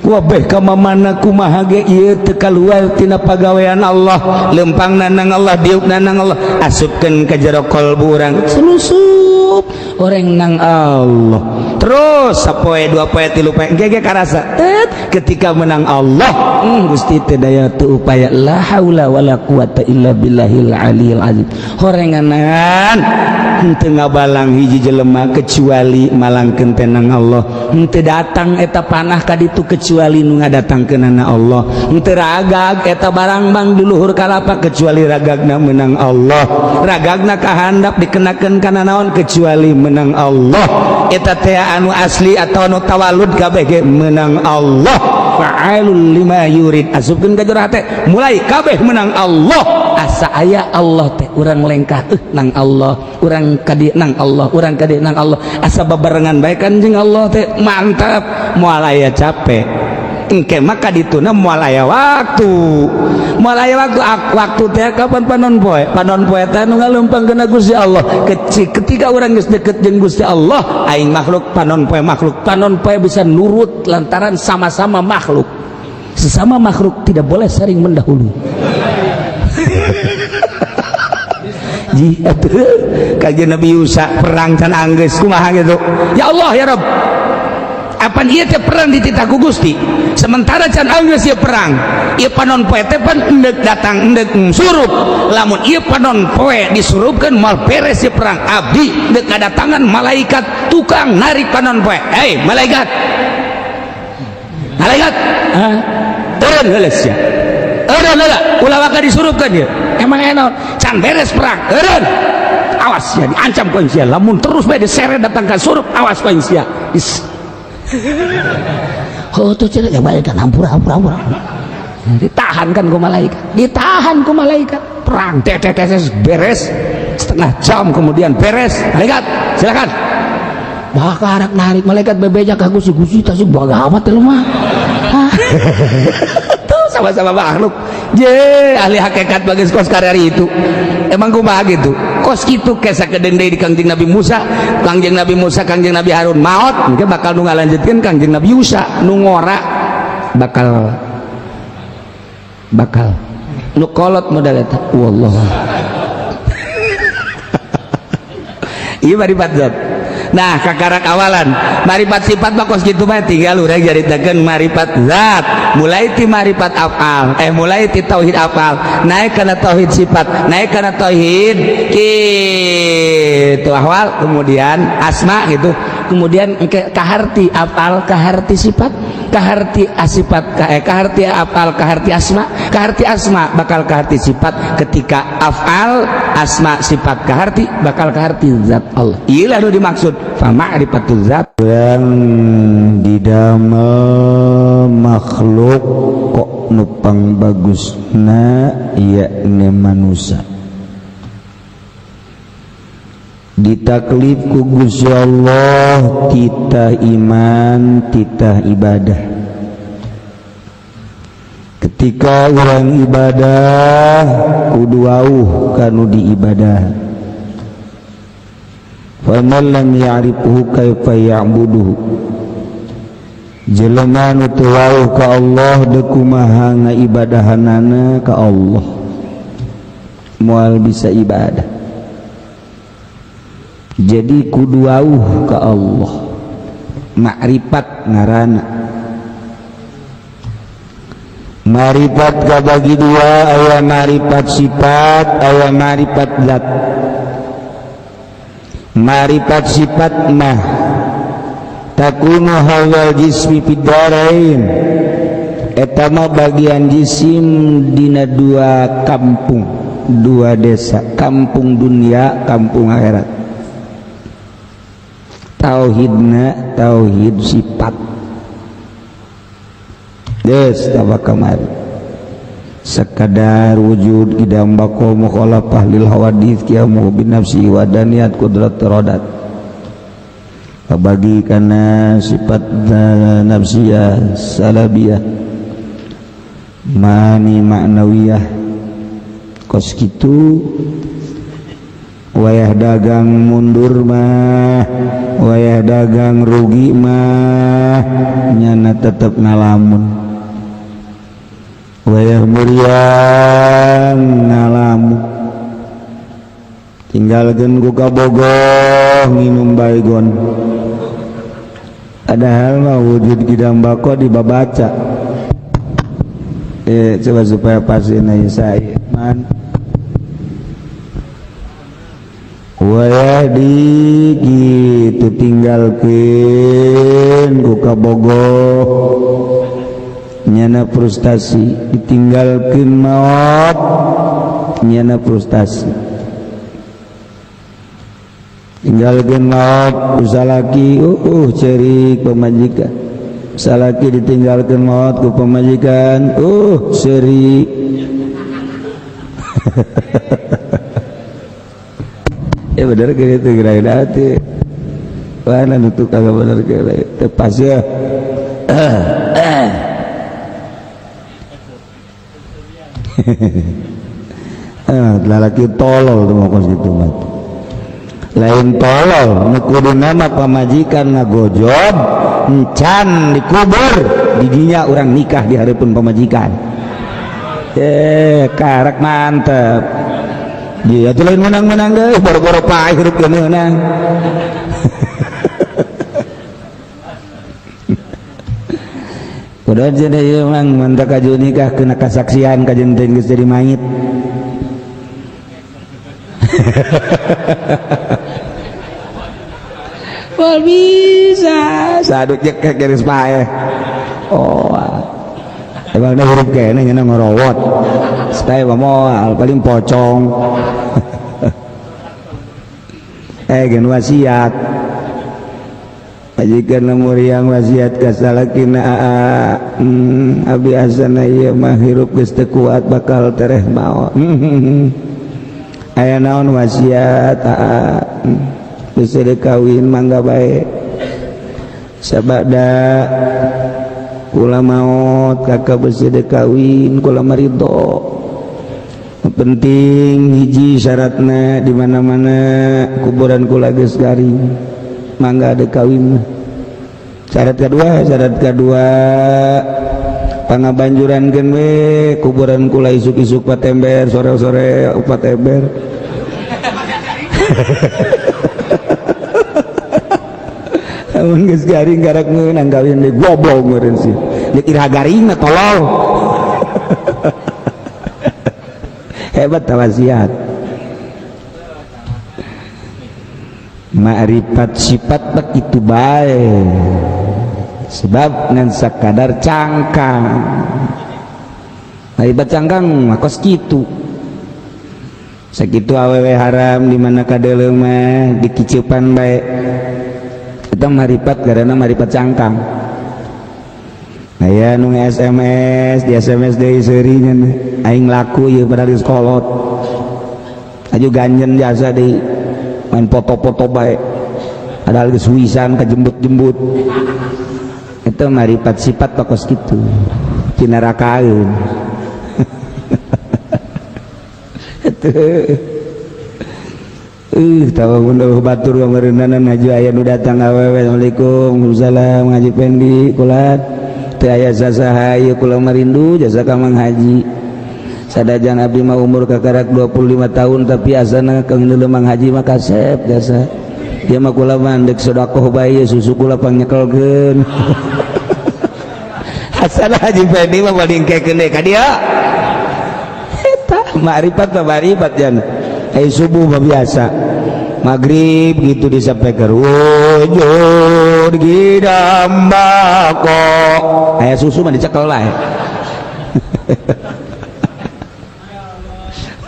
Speaker 1: Wabeh ka mana kumaha ge ieu teu kaluar tina pagawean Allah, lempang nang Allah, diuk nang Allah, asupkeun ka jero kolbu urang, selusup orang nang Allah terus sapoe dua poe tilu poe gege karasa tet ketika menang Allah, Gusti teu daya teu upaya, la haula wala quwata illa billahil aliyil azim. Horenganan henteu ngabalang hiji jelema kecuali malangkeun teh nang Allah, henteu datang eta panah ka ditu kecuali nu ngadatangkeunana Allah, henteu ragag eta barang bang di luhur kalapa kecuali ragagna menang Allah, ragagna kahandap dikenakeun kana naon kecuali menang Allah, eta teh anu asli atau anu tawalud kabeh ge menang Allah fa'alul lima yurid. Asupkeun ka jero hate, mulai kabeh menang Allah. Asa aya Allah teh urang lengkah nang Allah, urang kadi nang Allah, urang kadi nang Allah, asa babarengan bae kan jeung Allah teh mantap, moal aya capek. Engke mah kadituna moal aya waktu, moal aya waktu waktu teh kapan panon poe, panon poe teh nu ngaleumpangkeun Gusti Allah. Kecil ketika urang geus deket jeung Gusti Allah, aing makhluk, panon poe makhluk, panon poe bisa nurut lantaran sama-sama makhluk, sesama makhluk tidak boleh saling mendahului. Ji atuh kajian Nabi Yusa perang can anggeus kumaha gitu. Ya Allah ya Rabb, apan ieu teh perang dititah ku Gusti, sementara can anggeus ieu perang, ieu panon poe teh pan endek datang endek surup, lamun ieu panon poe disurupkeun moal beres ieu perang. Abdi endek ngadatangan malaikat tukang narik panon poe. Hei malaikat, malaikat, hah, eureun heula sia, eureun heula, ulah waka disurupkeun ieu. Emang enak can beres perang, eureun, awas ya diancam ku sia, lamun terus bae diseret datang ka surup, awas ku sia. Oh tuh cenah ya malaikat, hampura hampura hampura. Ditahan kan ku malaikat, ditahan ku malaikat, perang teh teh teh beres setengah jam kemudian beres. Malaikat silakan. Bakal narik malaikat bebeja ka Gusti, Gusti tasik bagamat teh mah. Tuh sama-sama makhluk. Je ahli hakikat bagus kos karir itu. Emang kumaha gitu? Kos kitu ke sakedeung deui di Kangjeng Nabi Musa, Kangjeng Nabi Musa, Kangjeng Nabi Harun maot, engke bakal nu ngalanjutkeun Kangjeng Nabi Yusa, nu ngora bakal bakal nu kolot modal eta. Wallah. Ieu maripat zat. Nah, kakarak awalan maripat sifat mah kos kitu mah tinggal urang caritakeun maripat zat, mulai ti maripat afal, mulai ti tauhid afal, naik kana tauhid sifat, naik kana tauhid kitu ahwal, kemudian asma gitu, kemudian engke kaharti afal, kaharti sifat, kaharti asifat, kaharti afal, kaharti asma, kaharti asma bakal kaharti sifat. Ketika afal asma sifat kaharti bakal kaharti zat Allah. Ieu nu dimaksud fa ma'rifatul zat.
Speaker 2: Yang didamel makhluk kok nupang bagusna yakni manusia, ditaklif ku Gusti Allah titah iman, titah ibadah. Ketika orang ibadah kudu wauh kanu diibadah. Faman lam ya'rifhu kaifa ya'buduhu, jelema nu teu wauh ka Allah deuk kumaha ngaibadahanana ka Allah, moal bisa ibadah. Jadi kudu wauh ka Allah, makrifat ngaranna. Marifat kabagi dua, aya marifat sifat, aya marifat zat. Marifat sifat mah takunu hawal jismi fid-darain, eta mah bagian jisim dina dua kampung, dua desa, kampung dunia, kampung akhirat. Tauhidna tauhid sifat des tawa kamari sekadar wujud qidam baqa mukhalafah lil hawadits qiyamu bin nafsi wa daniyat qudrat iradat, bagi karena sifat nafsiyah salabiyah mani maknawiyah kos kitu. Wayah dagang mundur mah, wayah dagang rugi mah, nyana tetep ngalamun. Wayah muriang ngalamun, tinggalkeun ku kabogoh nginum baygon. Padahal mah wujud qidam baqa dibabaca. Coba supaya pasti saya man wayah di gitu tinggalkeun ku kabogoh nyana frustasi, ditinggalkeun maot nyana frustasi, tinggalkeun maot ku salaki cerik pamajikan, salaki ditinggalkeun maot ku pamajikan seuri. Ya bener gitu kira-kira hati mana nutup kagak bener kira tepas ya. Lelaki tolol tuh mau kos gitu mah. Lain tolol nu kudu nama pamajikan ngagojob encan dikubur didinya orang nikah di hareupeun pamajikan. Karak mantep. Dia tuh lain menang-menang deh, boro-boro paeh hirup ge meunang. Udah jadi ieu mang mantap kaju nikah kena kasaksian kajen teh geus jadi mayit. Wah bisa saduk jekek geus paeh. Oh, emang dah hirup keneh nya ngorowot. Supaya moal paling pocong. Gen wasiat majikan muriang wasiat ka salakina abi asana ieu mah hirup geus teu kuat bakal tereh maot. Aya naon wasiat geus kawin mangga bae sabada kula maot kakak besi kawin kula maridho. Penting hiji syaratna di mana-mana kuburan kula geus garing mangga ada kawin. Syarat kedua pangabanjurankeun we kuburan kula isuk-isuk 4 ember, sore-sore 4 ember. Amun geus garing garak meunang kawin deui goblok meureun sih. Jeung iraha garingna tolol. Hebat wasiat. Ma'rifat sifat bak itu bae. Sebab ngan sakadar cangkang. Ma'rifat cangkang mah kos kitu. Sakitu awewe haram di mana kadeuleu mah dikiceupan bae. Eta ma'rifat karena ma'rifat cangkang. Aya nu SMS, di SMS deui seuri nya aing laku ieu padahal geus kolot. Aju ganjen jasa deui main foto-foto bae. Padahal geus wisan kajembut-jembut. Eta ma'rifat sifat kos kitu. Tinarakaeun. Tahu mun batur pameureunanan haji aya nu datang awewe assalamualaikum waalaikumsalam Haji Pendi kulat teu aya sasaha ieu kula marindu jasa ka Mang Haji. Sadajan abdi mah umur kakarak 25 tahun tapi asana kang Mang Haji mah kasep jasa. Ieu mah kula mah deuk sedekah bae susu kula pangnekelkeun. Asana Haji Pendi mah balingkekeun deui ka dieu. Eta ma'rifat mah ma'rifat jan. Ai subuh mah biasa. Maghrib gitu disampaikan wujud gidam bako aya susu mah dicekel lah.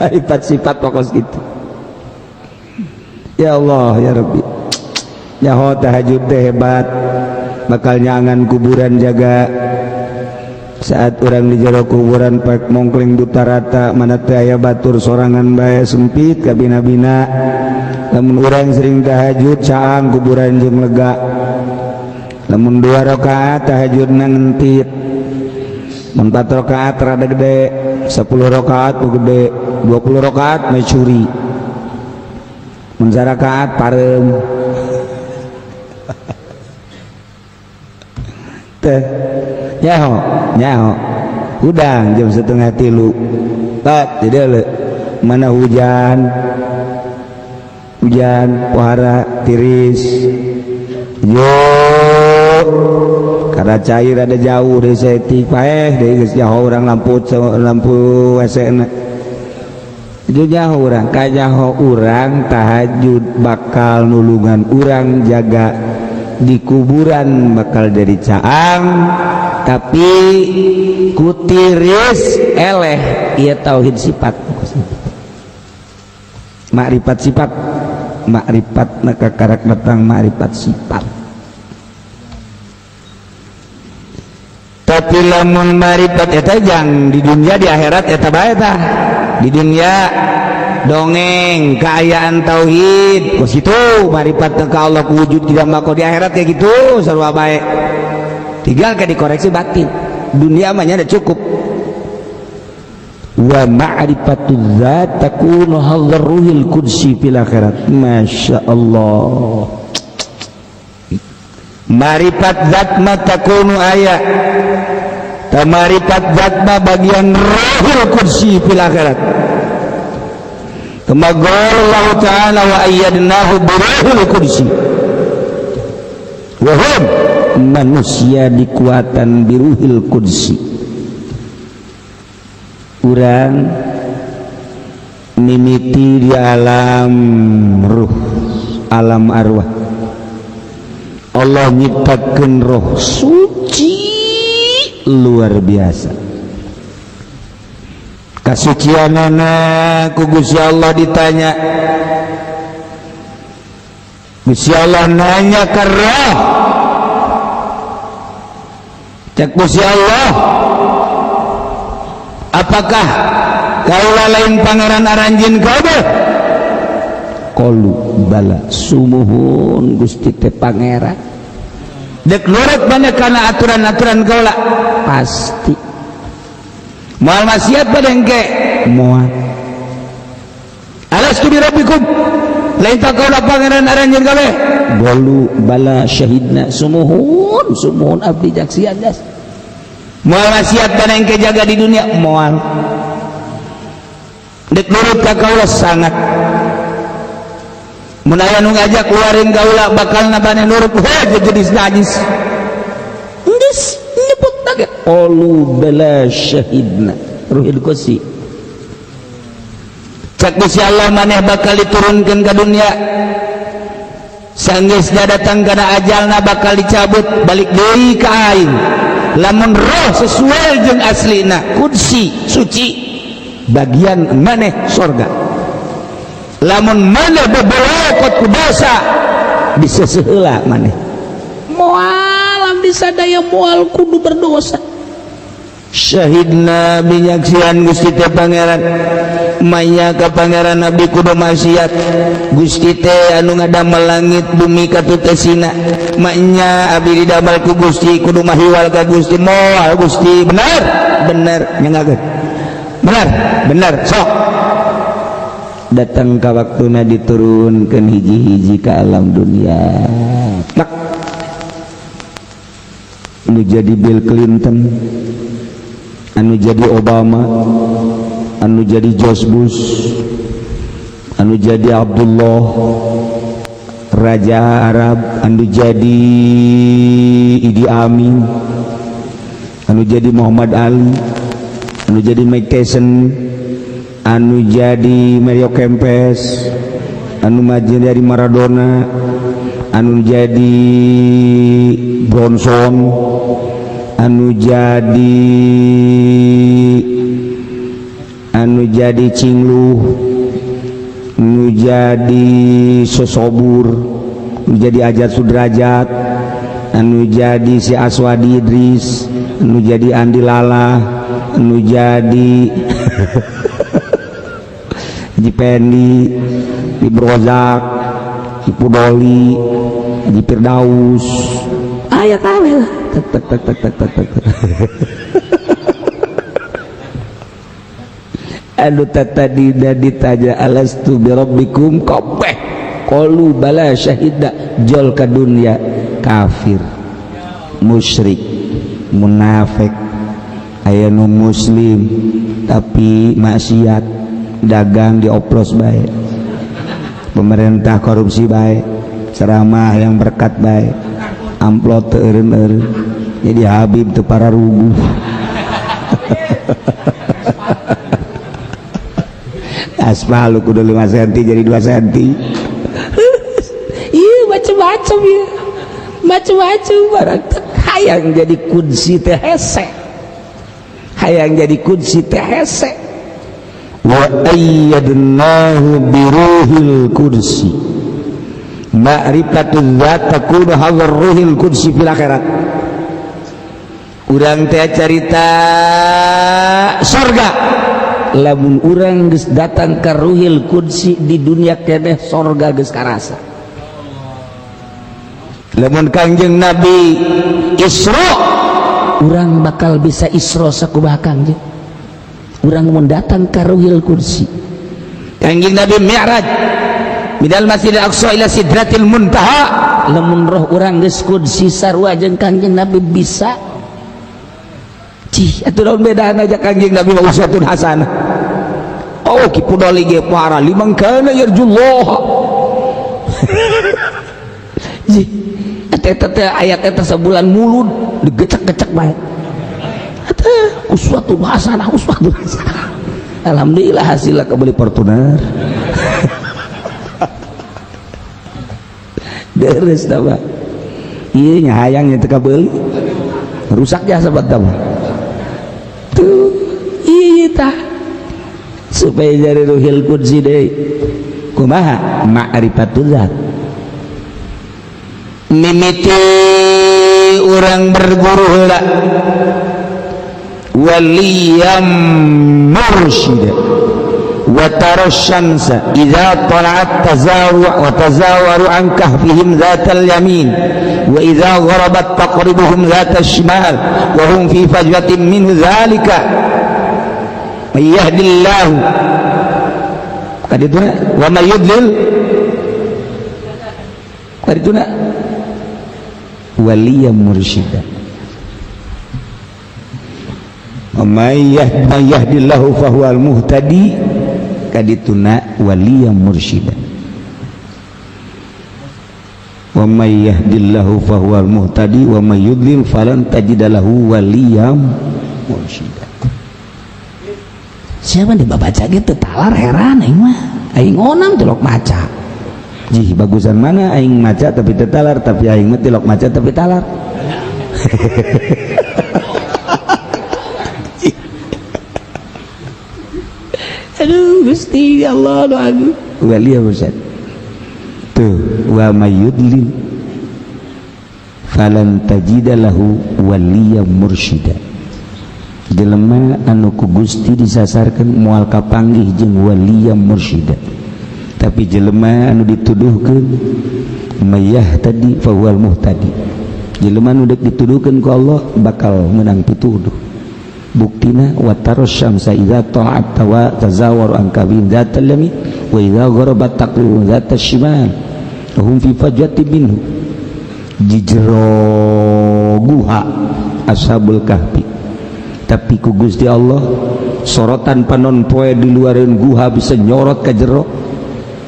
Speaker 2: Sifat sifat pokok gitu. Ya Allah ya Rabbi, nyaho tahajud teh hebat, bakal nyangan kuburan jaga. Saat orang di jero kuburan pak mongkling buta rata mana teh aya batur sorangan bae sempit kabina-bina. Lamun urang sering tahajud caang kuburan jeung lega. Lamun 2 rakaat tahajudna ngentit, 4 rakaat rada gede, 10 rakaat gede, 20 rakaat mencuri, mun sarakaat pareum. Teh nyaho nyaho udang jam 2:30 tak tidak le mana hujan hujan pohara tiris yo karena cair ada jauh dari setik paeh dari geus nyaho urang lampu lampu WC na nyaho urang kanyaho urang tahajud bakal nulungan urang jaga di kuburan bakal jadi caang tapi kutiris eleh ieu tauhid sifat makrifat sifat makrifat maka karak datang makrifat sifat. Tapi lamun makrifat eta jang di dunia di akhirat eta bae tah. Di dunia dongeng keayaan tauhid kos itu makrifat ka Allah wujud tidak mako di akhirat kayak gitu sarua bae. Tinggal ke dikoreksi batin. Dunia mah nya cukup. Wa ma'rifatuz zat takunu hadzal ruhil qudsi fil akhirat. Masya Allah. Marifat zat ma takunu aya. Tamarifat zat ma bagian ruhul qudsi fil akhirat. Kama qala Allah ta'ala wa ayyadnahu bi ruhil qudsi. Wa hum manusia dikuatan biruhil qudsi. Urang mimiti di alam ruh, alam arwah. Allah nyiptakeun roh suci luar biasa. Kasucianana ku Gusti Allah ditanya. Gusti Allah nanya ke roh. Cek Gusti Allah, apakah kaula lain pangeran aranjeun kabeh? Qalu bala, sumuhun Gusti teh pangeran. Dek nurut mana kana aturan-aturan kaula? Pasti. Moal maksiat pada engke? Moal. Alastu bi rabbikum? Lain tak kaula pangeran aranjeun kabeh? Qalu bala syahidna, sumuhun sumuhun abdi jaksian jas. Moal maksiat pada engke jaga di dunia? Moal. Dek nurut ka kaula sangat. Mun aya nu ngajak keluarin kaula bakal nabane nurut, wah jadi najis. Geus nyebut lagi qalu bala syahidna ruhil qudsi. Cak Gusti Allah maneh bakal diturunkeun ka dunia. Sanggeusna datang kana ajalna bakal dicabut balik deui ka aing. Lamun roh sesuai jeung aslina qudsi suci bagian maneh sorga. Lamun maneh bebelokot ku dosa diseseheula maneh.
Speaker 1: Moal abdi sadaya moal kudu berdosa.
Speaker 2: Syahidna binyaksian Gusti teh pangeran. Maya ka pangeran abdi kudu maksiat. Gusti teh anu ngadamel langit bumi katutesina. Manya abdi didamel ku Gusti kudu mahiwal ka Gusti. Moal Gusti bener bener nyangakeun. Bener bener sok. Datang ka waktuna diturunkeun hiji-hiji ka alam dunia. Tak anu jadi Bill Clinton, anu jadi Obama, anu jadi George Bush, anu jadi Abdullah Raja Arab, anu jadi Idi Amin, anu jadi Muhammad Ali, anu jadi Mike Tyson, anu jadi Mario Kempes, Anu maju dari Maradona, anu jadi Bronson, anu jadi Cingluh, anu jadi Sosobur, anu jadi Ajat Sudrajat, anu jadi si Aswadi Idris, anu jadi Andi Lala, anu jadi Jipendi, di Brozak, di Pudoli, di Firdaus,
Speaker 1: Aya kabeh.
Speaker 2: Tek tek tek tek tek tek tek. Anu tadi ditanya alastu birabbikum kabeh qalu bala syahida jol ka dunya kafir musyrik munafik. Aya nu muslim tapi maksiat, dagang dioplos bae, pemerintah korupsi bae, ceramah yang berkat bae, amplop teu eureun-eureun, jadi Habib teu pararuguh. Aspal lu kudu 5 cm jadi 2 cm.
Speaker 1: Iya macem-macem ya, macem-macem barang. Hayang jadi kunci teh hese, hayang jadi kunci teh hese.
Speaker 2: Wa ayyadnahu biruhil qudsi ma'rifatul dzat takunu hadzal ruhil qudsi fil akhirat.
Speaker 1: Urang teh carita sorga, lamun urang geus datang ka ruhil qudsi di dunia keneh sorga geus karasa.
Speaker 2: Lamun Kangjeng Nabi Isra,
Speaker 1: urang bakal bisa Isra sakumaha Kangjeng. Urang mun datang ka ruhil qudsi.
Speaker 2: Kangjeng Nabi Mi'raj minal Masjidil Aqsa ila Sidratil Muntaha,
Speaker 1: lamun roh urang geus qudsi sarua jeung Kangjeng Nabi bisa.
Speaker 2: Cih, atuh naon bedana aja Kangjeng Nabi mah uswatun hasanah. Oh, Ki Pudoli ge parah liman kana yarjullah.
Speaker 1: Cih, eta teh ayat eta sabulan mulud digecek-gecek bae. Eta uswatun hasanah, uswatun hasanah. Alhamdulillah hasilnya
Speaker 2: kebeli Fortuner. Deres dah, Pak. Ieu nya hayang nya teu kabeuli. Rusak jasa buat kamu.
Speaker 1: Tuh, iya tah.
Speaker 2: Supaya jadi ruhil qudsi deui. Kumaha? Ma'rifatul zat. Mimiti urang berguru heula. Waliyam mursyid wa tara syamsa idza tala'at tazawu wa tazawaru an kahfihim dzatal yamin wa idza gharabat taqribuhum dzatasy shimal wa hum fi fajwatin min dzalika may yahdillahu kadituna wa may yudlil kadituna waliyam mursyida. May yahdillahu fahuwal muhtadi kadituna waliyam mursyida. Wa may yahdillahu fahuwal muhtadi wa may yudlil falan tajidalahu waliyam mursyida.
Speaker 1: Siapa nih baca gitu talar heran aing mah. Aing onam tilok maca.
Speaker 2: Jih bagusan mana aing maca tapi teu talar, tapi aing mah tilok maca tapi talar.
Speaker 1: Aduh Gusti Allah doa
Speaker 2: wali mursyid. Tuh wa may yudlil falan tajida lahu waliya mursyida. Jelema anu ku Gusti disasarkeun moal kapanggih jeung waliya mursyida. Tapi jelema anu dituduhkeun mayah tadi fahuwal muhtadi. Jelema anu deuk dituduhkeun ku Allah bakal meunang pituduh. Buktina wa taras syamsa idza ta'at wa tazawaru an kabin dzatal yamin wa idza gharabat taqribu dzatasy shimal hum fi fajwatin minhu. Di jero guha Ashabul Kahfi, tapi ku Gusti Allah sorotan panon poe di luareun guha bisa nyorot ka jero.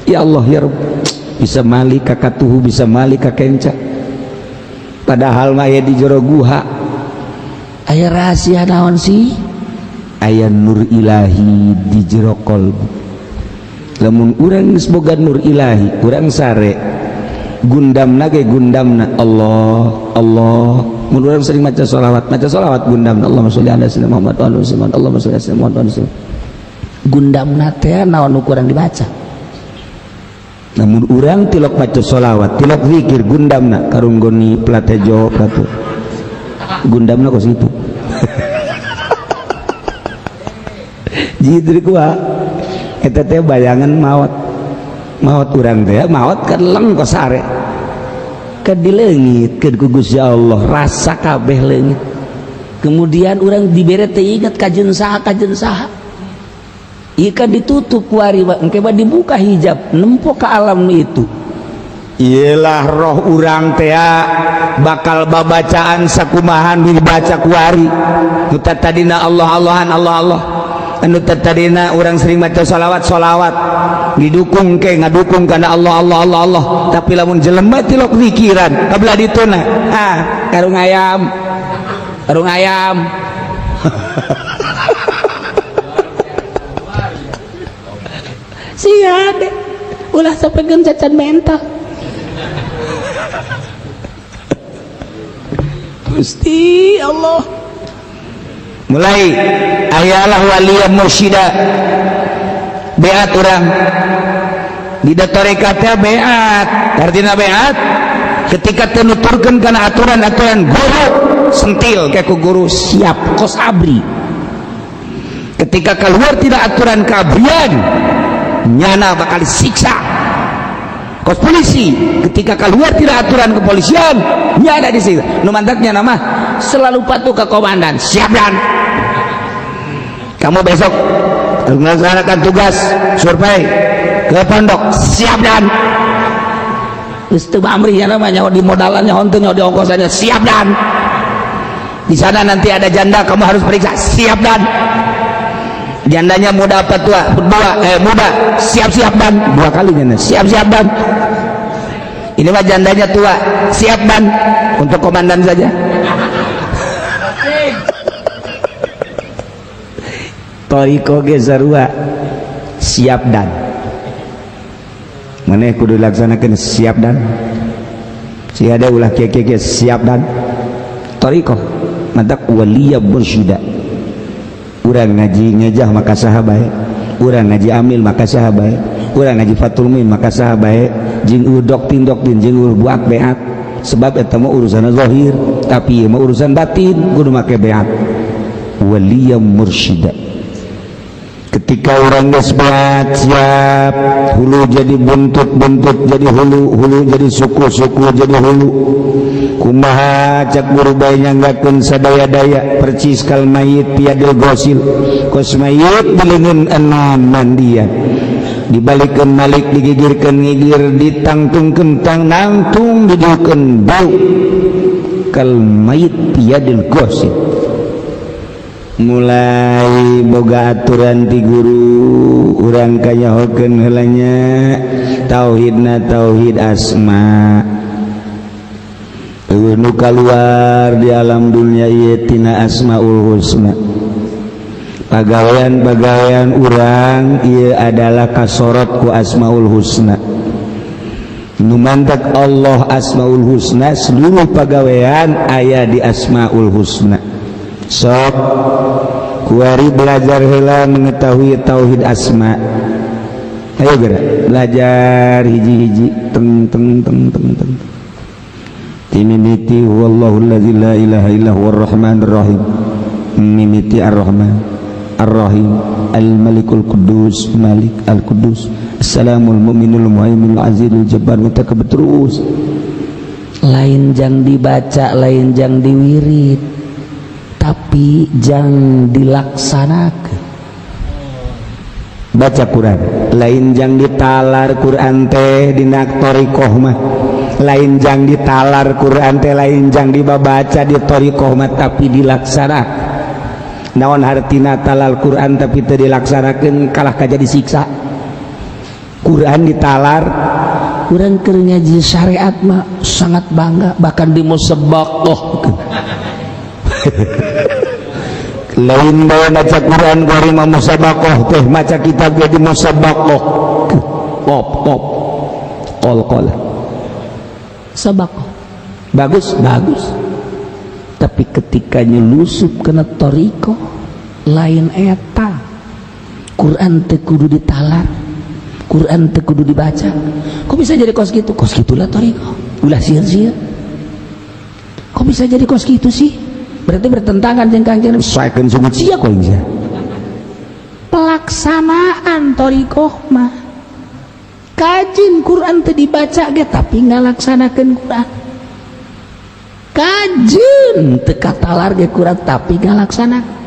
Speaker 2: Ya Allah ya Rabb, bisa mali ka katuhu, bisa mali ka kenca, padahal mah aya di jero guha.
Speaker 1: Aya rahasia naon sih?
Speaker 2: Aya nur ilahi di jero kolbu. Lamun urang geus boga nur ilahi, urang sare gundamna ge gundamna Allah Allah. Mun urang sering maca sholawat, maca sholawat gundamna Allahumma sholli ala sayyidina Muhammad wa ala alihi, Allahumma sholli ala sayyidina Muhammad wa ala alihi.
Speaker 1: Gundamna teh naon nu kurang dibaca.
Speaker 2: Namun urang tilok maca sholawat, tilok zikir gundamna karunggoni platejo plate gundamna kos itu. Jadi kuah eta teh bayangan maot, maot urang teh maot kan leng kos sare
Speaker 1: ke dileungit ke ku Gusti Allah rasa kabeh leungit. Kemudian urang dibere teh inget kajen saha kajen saha. Ikan ditutup kuari engke mah dibuka hijab nempo ke alam itu.
Speaker 2: Iyalah roh urang teh bakal babacaan sakumahan dibaca kuari. Nu tadina Allah Allahan Allah Allah. Anu tadina urang sering maca sholawat sholawat didukung ke ngadukung karena Allah Allah Allah Allah. Tapi lamun jelema tilok pikiran kabelah dituna ah karung ayam karung ayam.
Speaker 1: Sia deh ulah sampai cacan mental. Gusti Allah
Speaker 2: mulai ayalah waliya mursyida beat urang di tarekatnya beat artinya beat ketika tenuturkan karena aturan-aturan guru sentil kayak ku guru siap kos abri. Ketika keluar tidak aturan keabrian nyana bakal disiksa kos polisi. Ketika keluar tidak aturan kepolisian nyana disiksa. Nu mantaknya nama
Speaker 1: selalu patuh ke komandan
Speaker 2: siap dan kamu besok melaksanakan tugas survei ke pondok siap dan
Speaker 1: geus teu amri nya namanya di modalannya honteun di ongkosannya
Speaker 2: siap dan di sana nanti ada janda kamu harus periksa siap dan jandanya muda apa tua dua muda siap-siap dan dua kali janda siap-siap dan ini mah jandanya tua siap dan untuk komandan saja. Toriko ge sarua siap dan maneh kudu dilaksanakeun siap dan si ada ulah kieu-kieu siap dan toriko mantak waliya mursyida. Urang ngaji ngejah maka saha bae, urang ngaji amil maka saha bae, urang ngaji fatul muin maka saha bae, jeung eueuh doktin doktin jeung eueuh buak beat sebab eta mah urusan zahir tapi ieu mah urusan batin kudu make beat waliya mursyida. Ketika orang geus beat siap hulu jadi buntut, buntut jadi hulu, hulu jadi suku, suku jadi hulu. Kumaha cak guru bae nyanggakeun sadaya-daya percis kal mayit piadil gosil kos mayit dileungeun enam mandian dibalikeun malik digigirkeun ngigir ditangtungkeun tang nangtung didieukeun bau kal mayit piadil gosil. Mulai boga aturan ti guru urang kanyahokeun heula nya tauhidna tauhid asma. Eueuh nu kaluar di alam dunia ieu tina asmaul husna. Pagawean-pagawean urang ieu adalah kasorot ku asmaul husna. Nu mantak Allah asmaul husna seluruh pagawean aya di asmaul husna. Sok kuari belajar heula mengetahui tauhid asma. Ayo gerak belajar hiji-hiji teng teng teng teng teng. Timimiti huwallahu allazi la ilaha illa huwar rahmanir rahim. Mimiti ar-rahman ar-rahim al-malikul quddus malik al-quddus assalamul mu'minul muhaiminul azizul jabbar mutakabbir terus.
Speaker 1: Lain jang dibaca, lain jang diwirid, tapi jang dilaksanakan.
Speaker 2: Baca Quran lain jang ditalar Quran teh dina thariqah mah, lain jang ditalar Quran teh, lain jang dibaca di thariqah mah, tapi dilaksanakan. Naon hartina talal Quran tapi teu dilaksanakeun kalah ka jadi siksa. Quran ditalar.
Speaker 1: Urang keur ngaji syariat mah sangat bangga, bahkan di musabaqah.
Speaker 2: Lain bae maca Quran bari mah musabaqah teh, maca kitab ge di musabaqah. Qaf qaf qol qol.
Speaker 1: Sodaqoh.
Speaker 2: Bagus, bagus. Tapi ketika nyelusup kena thoriqoh lain eta. Quran teu kudu ditalar, Quran teu kudu dibaca. Kok bisa jadi kos gitu? Kos gitulah thoriqoh. Ulah sieun-sieun. Kok bisa jadi kos gitu sih? Berarti bertentangan jeung Kangjeng Nabi. Saekeun sungut sia kok sia.
Speaker 1: Pelaksanaan thoriqoh mah kajin Quran teu dibaca ge, tapi ngalaksanakeun Quran. Kajin teu katalar ge Quran, tapi ngalaksanakeun.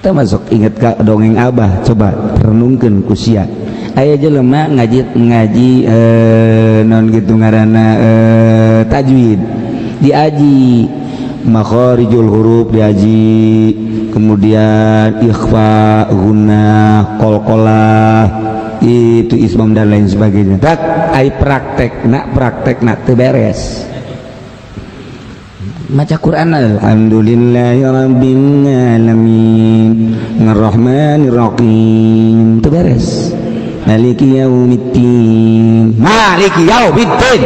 Speaker 2: Kita masuk inget ka dongeng Abah, coba renungkeun ku sia. Aya jelema ngaji ngaji non gitu ngaranna, tajwid diaji, makharijul huruf diaji, kemudian ikhfa, gunnah, qalqalah, itu ismam dan lain sebagainya. Tak ai praktek nak, praktek nak teu beres. Maca Quran, alhamdulillahi rabbil alamin arrahmanir rahim, teu beres. Maliki yaumiddin, maliki yaumiddin,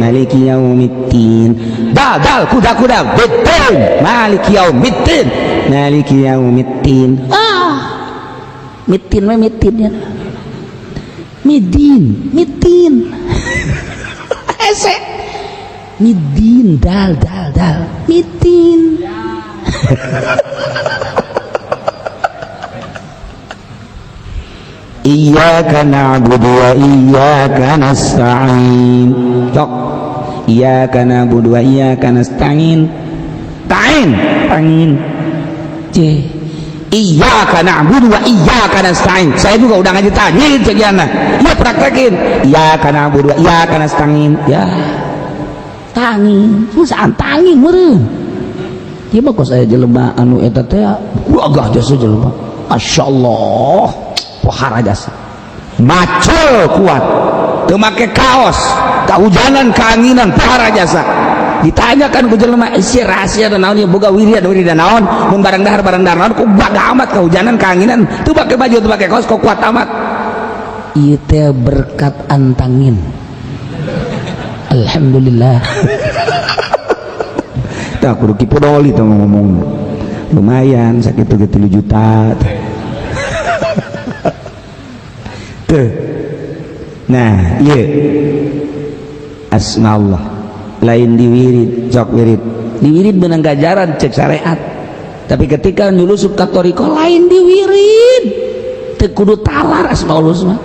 Speaker 2: maliki yaumiddin, dal dal kuda kuda biddin, maliki yaumiddin, maliki yaumiddin.
Speaker 1: Ah, mitin we, mitin ya, midin, mitin, hese midin, dal dal dal mitin.
Speaker 2: Iyyaka na'budu wa iyyaka nasta'in. Cok. Iyyaka na'budu wa iyyaka nasta'in. Ta'in, ta'in. C. Iyyaka na'budu wa iyyaka nasta'in. Saya juga udah ngaji tajwid sekian. Ya praktekin. Iyyaka na'budu wa iyyaka nasta'in. Ya.
Speaker 1: Tangin, susah tangin meureun. Ieu mah kos aya jelema anu eta teh gagah jasa jelema. Masyaallah. Pohara jasa.
Speaker 2: Macul kuat. Teu make kaos, kahujanan, kaanginan, pohara jasa. Ditanyakan ku jelema, isi rahasia dan naon ieu, boga wiridan wiridan naon, mun barang dahar barang dahar naon, kok gagah amat kahujanan kaanginan, teu make baju, teu make kaos, kok kuat amat.
Speaker 1: Ieu teh berkat antangin. Alhamdulillah.
Speaker 2: Tah kudu kipu doli teh ngomong. Lumayan sakitu ge 3 juta. Tuh. Nah, ieu asma Allah lain diwirid, cok wirid.
Speaker 1: Diwirid benang gajaran cek syariat. Tapi ketika nyulusup ka thoriqoh lain diwirid. Teu kudu talar asmaul husna.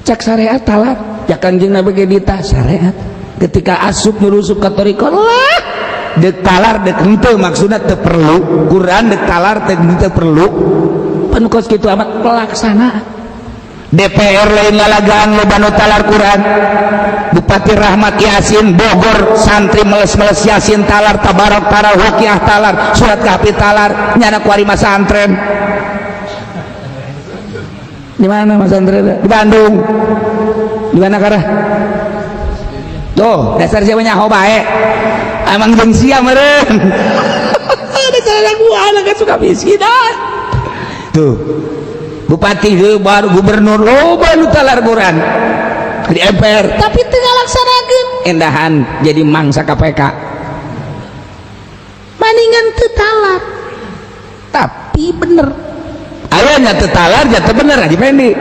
Speaker 1: Cek syariat talar. Ya Kangjeng Nabi ge ditah syariat. Ketika asup nyulusup ka thoriqoh lah
Speaker 2: dek talar dek henteu, maksudna teu perlu. Quran dek talar teu henteu perlu.
Speaker 1: Pan kos kitu amat pelaksanaan.
Speaker 2: DPR lain lalagaan loba nu talar Quran. Bupati Rahmat Yasin Bogor santri meles-meles Yasin talar, Tabarok talar, Waqiah talar, surat Kahfi talar, nyana kuari masantren.
Speaker 1: Di mana masantren?
Speaker 2: Di Bandung. Di mana karah? Tuh, dasar siapa nyaho bae. Emang jeung sia meureun.
Speaker 1: Dasar gua anak suka miskin ah.
Speaker 2: Tuh. Bupati baru gubernur loba nu talar Quran di MPR,
Speaker 1: tapi teu ngalaksanakeun.
Speaker 2: Endahan jadi mangsa KPK.
Speaker 1: Maningan teu talar tapi bener.
Speaker 2: Aya nya teu talar nya teu bener Haji Pendi.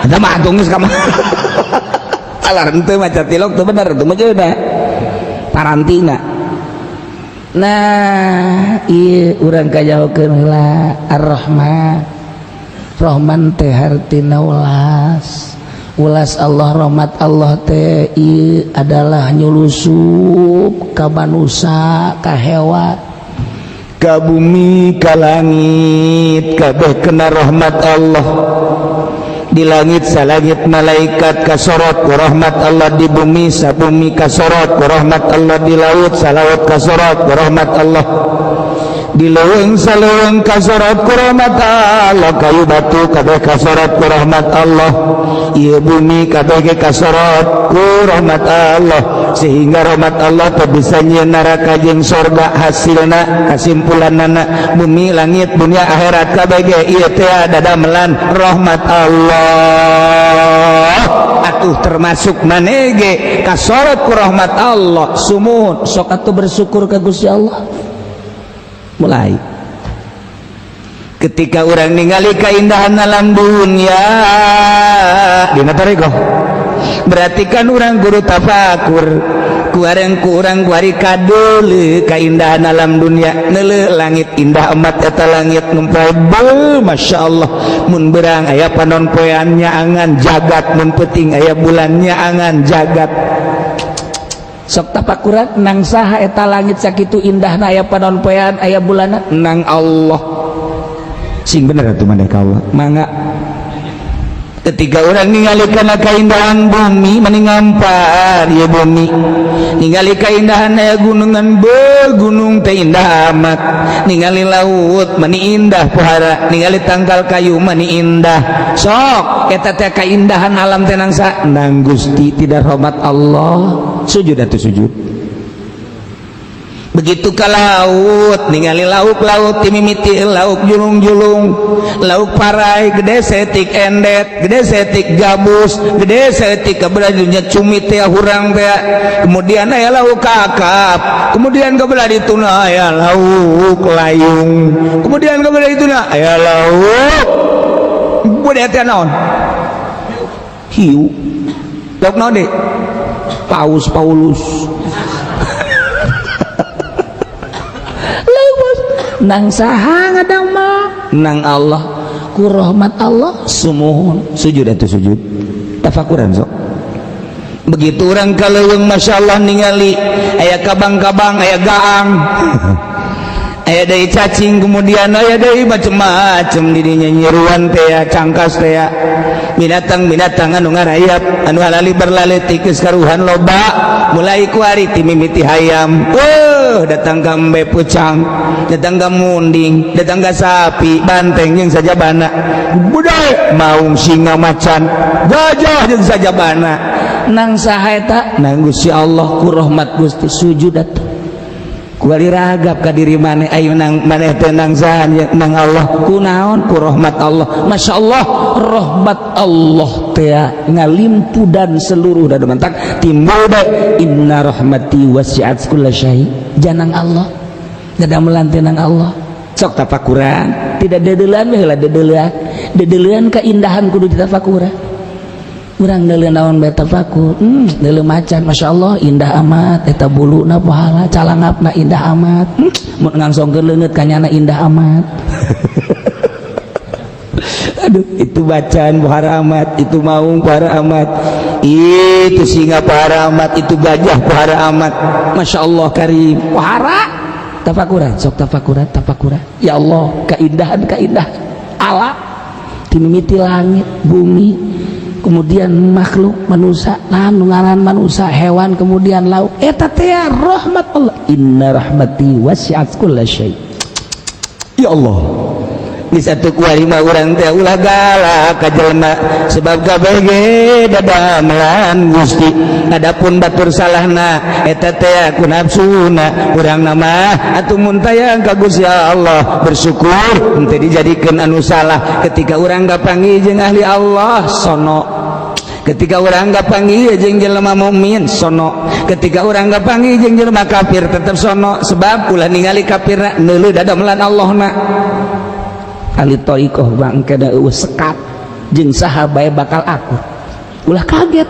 Speaker 2: Eta mah atung geus ka mah. Talar henteu maca tilok teu bener teu mah da parantina.
Speaker 1: Nah, ieu urang kajahokeun heula Ar-Rahman. Rahman teh hartina ulas. Ulas Allah, rahmat Allah teh ieu adalah nyulusup ka manusa, ka hewan,
Speaker 2: ka bumi, ka langit, kabeh kena rahmat Allah. Di langit salangit malaikat kasorot ku rahmat Allah, di bumi sabumi kasorot ku rahmat Allah, di laut salaut kasorot ku rahmat Allah. Di leuweung saleuweung kasorot ku rahmat Allah, kayu batu kabeh kasorot ku rahmat Allah, ieu bumi kabeh ge kasorot ku rahmat Allah, sehingga rahmat Allah teu bisa nyieun neraka jeung sorga. Hasilna, kasimpulanana, bumi, langit, dunia, akhirat kabeh ge ieu teh dadamelan rahmat Allah. Atuh termasuk maneh ge kasorot ku rahmat Allah. Sumuhun, sok atuh bersyukur ka Gusti Allah. Mulai ketika orang ningali keindahan alam dunia dina tarekoh, berarti kan orang guru tafakur kuareng kurang kuari kadule keindahan alam dunia. Neuleuh langit, indah amat eta langit ngumpul. Masya Allah, mun berang aya panon poean nyaangan jagat, mun peuting aya bulan nyaangan jagat. Sok tapakuran, nang saha eta langit sakitu indahna, aya panon poean, aya bulan? Nang Allah. Sing bener atuh maneh ka Allah, mangga. Ketika orang ningali kana keindahan bumi, meni ngampar ya bumi. Ningali keindahan aya gunungan, be gunung teh indah amat. Ningali laut, meni indah pohara. Ningali tangkal kayu, meni indah. Sok eta teh keindahan alam teh nang sa? Nang Gusti, tidak rahmat Allah. Sujud atau sujud. Begitu ke laut, ningali lauk laut, timimiti lauk julung-julung, lauk parai, gede setik endet, gede setik gabus, gede setik kebelah cumi teh, hurang teh. Kemudian aya lauk kakap, kemudian kebelah dituna aya lauk layung, kemudian kebelah dituna aya lauk budaya teh naon, hiu, lauk naon deh, paus, paulus. Nang saha ngadamel? Nang Allah, ku rahmat Allah. Sumuhun, sujud atau sujud. Tafakuran sok. Begitu orang kaleuweung, Masya Allah, ningali aya kabang-kabang, aya gaang, aya deui cacing, kemudian aya deui macem-macem di dinya, nyiruan teh ya, cangkas teh ya, binatang-binatang anu ngarayap, anu halali berlaletik geus karuhan loba. Mulai kuari ti mimiti hayam, datang ka embe pucang, datang ka munding, datang ka sapi, banteng jeung sajabana, budaya maung, singa, macan, gajah jeung sajabana. Nang saha eta? Nang Gusti Allah, ku rahmat Gusti. Sujud atuh. Kuari ragap ka diri maneh, ayo nang maneh teh nang saha? Nang Allah. Ku naon? Ku rahmat Allah. Masya Allah, rahmat Allah teh ngalimpudan seluruh dan mantak timbul bae, inna rahmati wasi'at kulla syai. Janang Allah, dadamelan teh nang Allah. Sok tafakuran, tidak dedeuleun we heula, dedeuleun dedeuleun keindahan kudu ditafakuran. Urang neuleuh naon bae tafakur. Neuleuh macan, Masya Allah, indah amat eta buluna, pahala calangapna indah amat. Mun ngangsongkeun leungeut kanyana indah amat. Aduh, itu bacaan pohara amat, itu maung pohara amat, itu singa pohara amat, itu gajah pohara amat. Masya Allah karim, pohara. Tafakuran sok, tafakuran, tafakuran. Ya Allah, keindahan keindahan alam, timimiti langit, bumi, kemudian makhluk manusia, anu ngaran manusia, hewan, kemudian laut, eta teh rahmat Allah. Inna rahmati wasi'at kulla syai. Ya Allah, di satu kuari mah urang teh ulah galak ka jelema, sebab kabeh ge dadamelan Gusti. Adapun batur salahna, eta teh ku nafsuna urang. Nama atuh mun tayang ka Gusti Allah, bersyukur henteu dijadikeun anu salah. Ketika urang kapanggih jeung ahli Allah, sono. Ketika orang kapanggih jeung jelema mukmin, sono. Ketika orang kapanggih jeung jelema kafir, tetep sono, sebab ulah ningali kafirna, neuleuh dadamelan Allahna. Ahli thoriqoh bangke da eueuh sekat jeung saha bae bakal akur. Ulah kaget,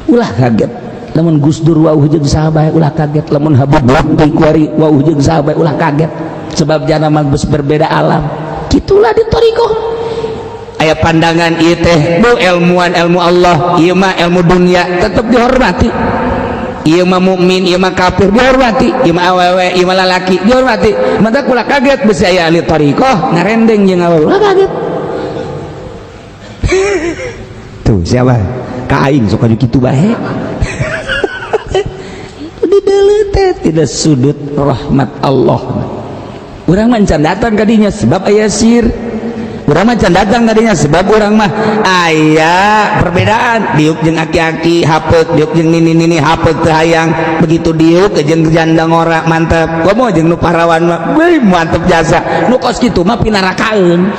Speaker 2: ulah kaget lamun Gus Dur wauh jeung saha bae, ulah kaget lamun Habib Lutfi kuari wauh jeung saha bae, ulah kaget, sebab jana mah geus berbeda alam. Gitulah di thoriqoh. Aya pandangan ieu teh bu ilmuwan, ilmu Allah, ieu mah ilmu dunia, tetep dihormati. Ieu mah mukmin, ieu mah kafir, dihormati. Ieu mah awewe, ieu mah lalaki, dihormati. Maka ulah kaget bisi aya ahli thoriqoh ngarendeng jeung awewe, ulah kaget. Tuh siapa ka aing sok aju kitu bae. Itu di teh tidak sudut rahmat Allah.
Speaker 1: Urang mah can datang ka dinya sebab aya sir. Urang mah can datang ka dinya sebab urang mah aya perbedaan. Diuk jeung aki-aki hapeuk, diuk jeung nini-nini hapeuk teu hayang. Begitu diuk jeung janda ngora mantep. Komo jeung nu parawan mah beuh mantep jasa. Nu kos kitu mah pinarakaeun.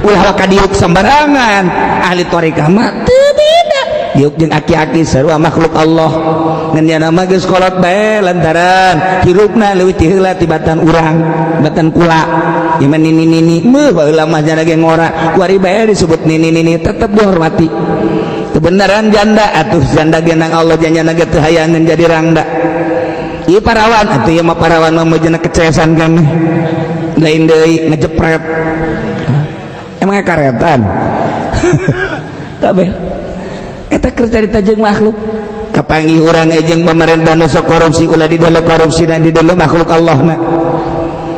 Speaker 1: Ulah waka diuk sembarangan. Ahli thariqah mah teu beda. Diuk jeung aki-aki sarua makhluk Allah. Ngan nya mah geus kolot bae lantaran hirupna leuwih ti heula tibatan urang, tibatan kula. Ieu mah nini-nini meuh baheula mah janda ge ngora. Kuari bae disebut nini-nini tetep dihormati. Kebenaran janda atuh janda ge nang Allah janyana ge teu hayangeun jadi rangda. Ieu parawan atuh ieu mah parawan mah meujeuhna kecesan kami. Lain deui ngejepret. Emangnya karetan? Kabeh. Eta keur carita jeung makhluk. Kapanggih urang jeung pemerintah nu sok korupsi ulah di dalam korupsi dan di dalam makhluk Allah na.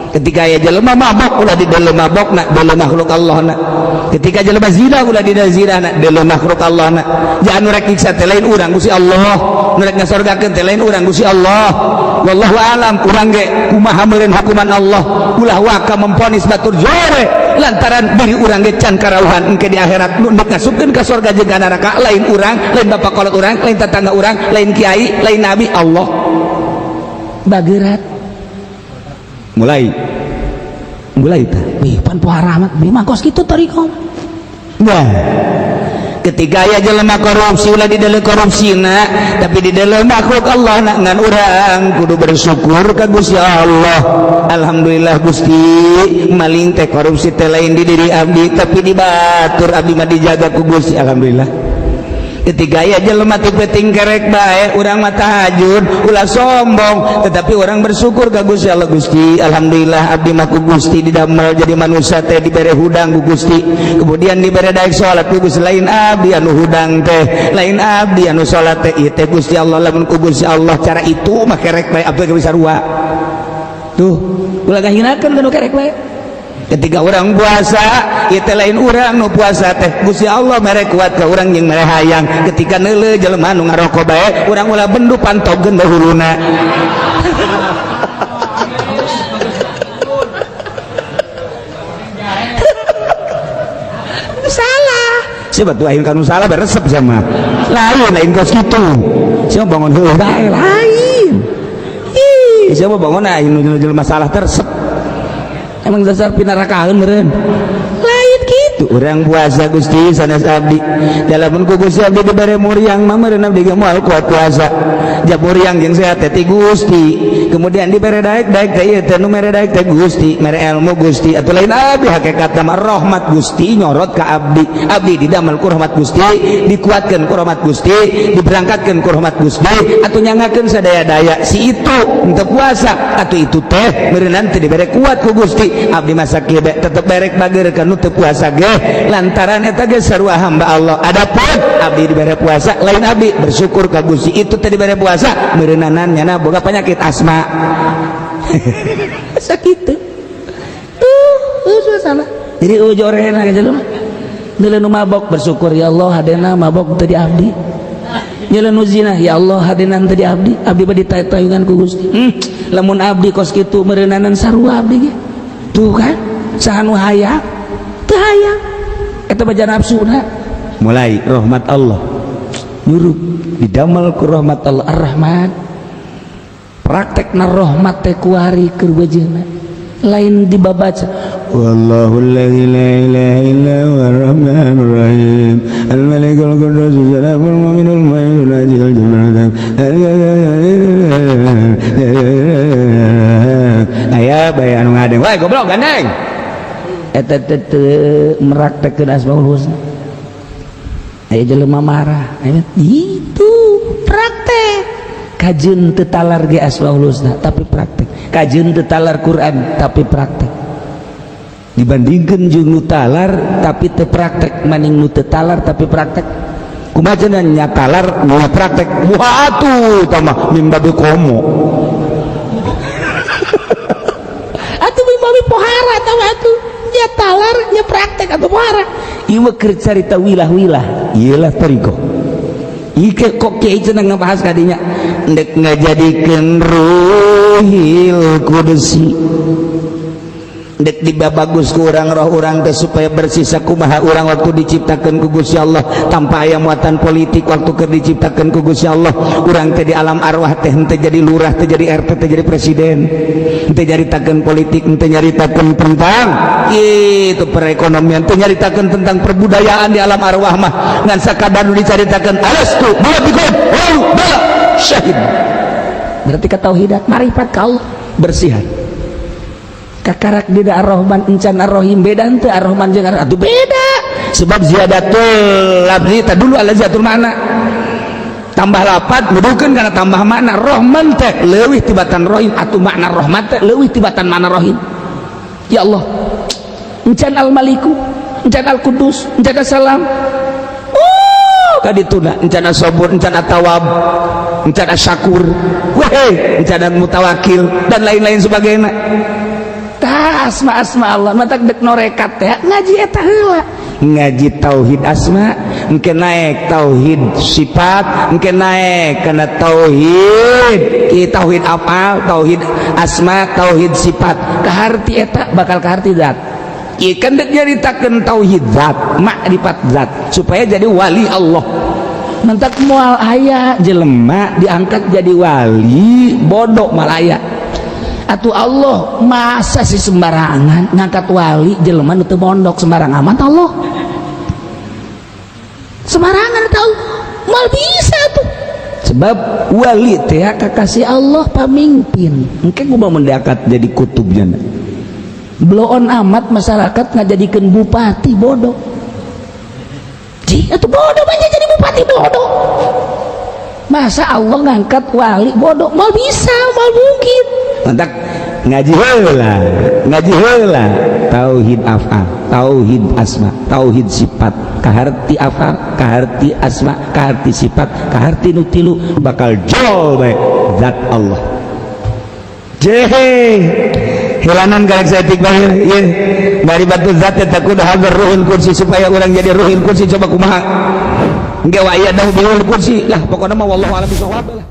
Speaker 1: Ketika aya jelema mabok ulah di dalam mabok na, dalam makhluk Allah na. Ketika jelema zina ulah di dalam zina na, dalam makhluk Allah na. Jangan nu rek nyiksa teh lain urang Gusti Allah, nu rek ngasorgakeun teh lain urang Gusti Allah. Wallahu alam urang ge kumaha meureun hukuman Allah. Ulah waka memponis batur jore lantaran diri urang ge can karauhan engke di akhirat nu ndek ngasupkeun ka sorga jeung ka neraka lain urang, lain bapak kolot urang, lain tetangga urang, lain kiai, lain nabi, Allah. Bagerat. Mulai mulai tah.
Speaker 3: Wih, pan pohara amat, memang kos kitu thariqah.
Speaker 1: Nah, ketika aya jelema korupsi ulah di dalam korupsina, tapi di dalam makhluk Allah na, ngan urang kudu bersyukur ka Gusti Allah. Alhamdulillah Gusti, maling teh korupsi teh lain di diri abdi, tapi di batur abdi mah dijaga ku Gusti. Alhamdulillah. Ketika aya jelema ti peuting kerek bae urang mah tahajud ulah sombong, tetapi orang bersyukur ka Gusti Allah. Gusti, alhamdulillah abdi mah ku Gusti didamel jadi manusia teh dibere hudang ku Gusti, kemudian dibere daek salat ku Gusti. Lain abdi anu hudang teh, lain abdi anu salat teh, ieu teh Gusti Allah. Lamun ku Gusti Allah cara itu mah kerek bae abdi bisa sarua tuh, ulah ngahinakeun nu kerek bae. Ketika orang puasa ieu teh lain urang nu puasa teh, Gusti Allah mere kuat ka urang jeung mere hayang. Ketika neuleuh jelema nu ngaroko bae urang ulah bendu, pantogeun bae huluna. Salah siapa tuh aing kanu salah beresep sama lain, lain kos kitu. Siapa bangun heueuh bae lain. Ih, siapa bangun aing nu jelema salah tersep. Emang dasar pinarakaeun meureun. Lain kitu urang puasa Gusti sanes abdi. Dalamun ku Gusti abdi dibere muriang mah meureun abdi ge moal kuat puasa. Jab muriang jeung sehat teh ti Gusti. Kemudian dibere daek daek teh ieu teh nu mere daek teh Gusti, mere ilmu Gusti. Atuh lain abdi hakikatna mah rahmat Gusti nyorot ka abdi. Abdi didamel ku rahmat Gusti, dikuatkeun ku rahmat Gusti, diberangkatkeun ku rahmat Gusti, atuh nyangakeun sadaya-daya si itu henteu puasa atuh itu teh meureun teu dibere kuat ku Gusti. Abdi masa kieu be tetep berek bager ka nu teu puasa ge lantaran eta ge sarua hamba Allah. Adapun abdi dibere puasa lain abdi bersyukur ka Gusti itu teh dibere puasa meureunanan nyana boga penyakit asma. Sakitu tuh suasana. Jadi ujorena ge jelema neuleuh nu mabok bersyukur, ya Allah hadena mabok teu di abdi. Nyeuleun nu zina, ya Allah hadena teu di abdi, abdi bade ditayungan ku Gusti. Lamun abdi kos kitu meureunanan sarua abdi ge. Tuh kan saha nu hayang teu hayang eta baja nafsuna. Mulai rahmat Allah nyuruh didamel ku rahmat Allah Ar-Rahman. Praktekna rahmat teh kuari keur bejeuna lain dibabaca.
Speaker 2: Wallahu alladzi la ilaha illa huwa ar-rahmanur rahim al-malikul quddus salamul mu'minul muhaiminul azizul jabbar.
Speaker 1: Aya bae anu ngadeng wae goblok gandeng eta teh meraktekeun asmaul husna. Aya jelema marah itu praktek kajeun teu talar ge asmaul husna tapi praktek, kajeun teu talar Quran tapi praktek. Dibandingkeun jeung nu talar tapi teu praktek, maning nu teu talar tapi praktek. Kumaha cenah nya talar nu praktek? Wah atuh tah mah mimbabi komo. Atuh mimbabi pohara tah atuh nya talar nya praktek atuh pohara. Ieu mah keur carita wilah-wilah. Ieu lah thariqah. Ieu kok kiai cenah ngabahas kadinya ndek ngajadikeun ruhil qudsi.
Speaker 2: Dek dibabagus ku urang roh urang teh supaya bersih sakumaha urang waktu diciptakan ku Gusti Allah tanpa aya muatan politik. Waktu keur diciptakan ku Gusti Allah, urang teh di alam arwah teh henteu jadi lurah, teh jadi RT, teh jadi presiden, henteu nyaritakeun politik, henteu nyaritakeun tentang itu perekonomian, teu nyaritakeun tentang perbudayaan. Di alam arwah mah ngan sakadar nu dicaritakeun, "Alastu birabbikum qalu bala syahid."
Speaker 1: Berarti ketauhidan, marifat ka Allah.
Speaker 2: Bersihan.
Speaker 1: Kakarak dina Ar-Rahman encan Ar-Rahim, beda henteu Ar-Rahman jeung Ar? Atuh beda.
Speaker 2: Sebab ziyadatul lafzi tadullu ala ziyadatul makna. Tambah lapat nuduhkeun kana tambah makna. Rahman teh leuwih tibatan Rahim, atuh makna rahmat teh leuwih tibatan makna Rahim.
Speaker 1: Ya Allah, encan Al-Maliku, encan Al-Qudus, encan Assalam.
Speaker 2: Oh, kadituna encan As-Sabur, encan At-Tawwab, encan Asy-Syakur, weh, encan Mutawakil, dan lain-lain sebagainya.
Speaker 1: Tah, asma asma Allah matak dek norekat teh ngaji eta heula.
Speaker 2: Ngaji tauhid asma, engke naik tauhid sifat, engke naik karena tauhid ki tauhid afal, tauhid asma, tauhid sifat.
Speaker 1: Kaharti eta bakal kaharti zat.
Speaker 2: Ieu kan dek nyaritakeun tauhid zat, makrifat zat, supaya jadi wali Allah.
Speaker 1: Mentak moal aya jelema diangkat jadi wali bodoh, malaya atau Allah masa sih sembarangan ngangkat wali jelema nu teu mondok? Sembarang amat Allah, sembarangan tau mal bisa tuh.
Speaker 2: Sebab wali teh
Speaker 1: kakasih Allah, pamimpin.
Speaker 2: Engke gua mau mendekat jadi kutubnya.
Speaker 1: Bloon amat masyarakat ngajadikeun bupati bodoh. Ji, itu bodoh banyak jadi bupati bodoh. Masa Allah ngangkat wali bodoh? Mal bisa, mal mungkin.
Speaker 2: Mantak ngaji heula, ngaji heula tauhid afal, tauhid asma, tauhid sifat. Kaharti afal, kaharti asma, kaharti sifat, kaharti nu tilu, bakal jol bae zat Allah. Jehe hilanan galak saeutik bae ieu bari batu zat eta kudu hagar ruhul kursi, supaya orang jadi ruhul kursi. Coba kumaha engke wa iyadahu bi ruhul kursi lah. Pokoknya mah wallahu a'lam bishawab lah.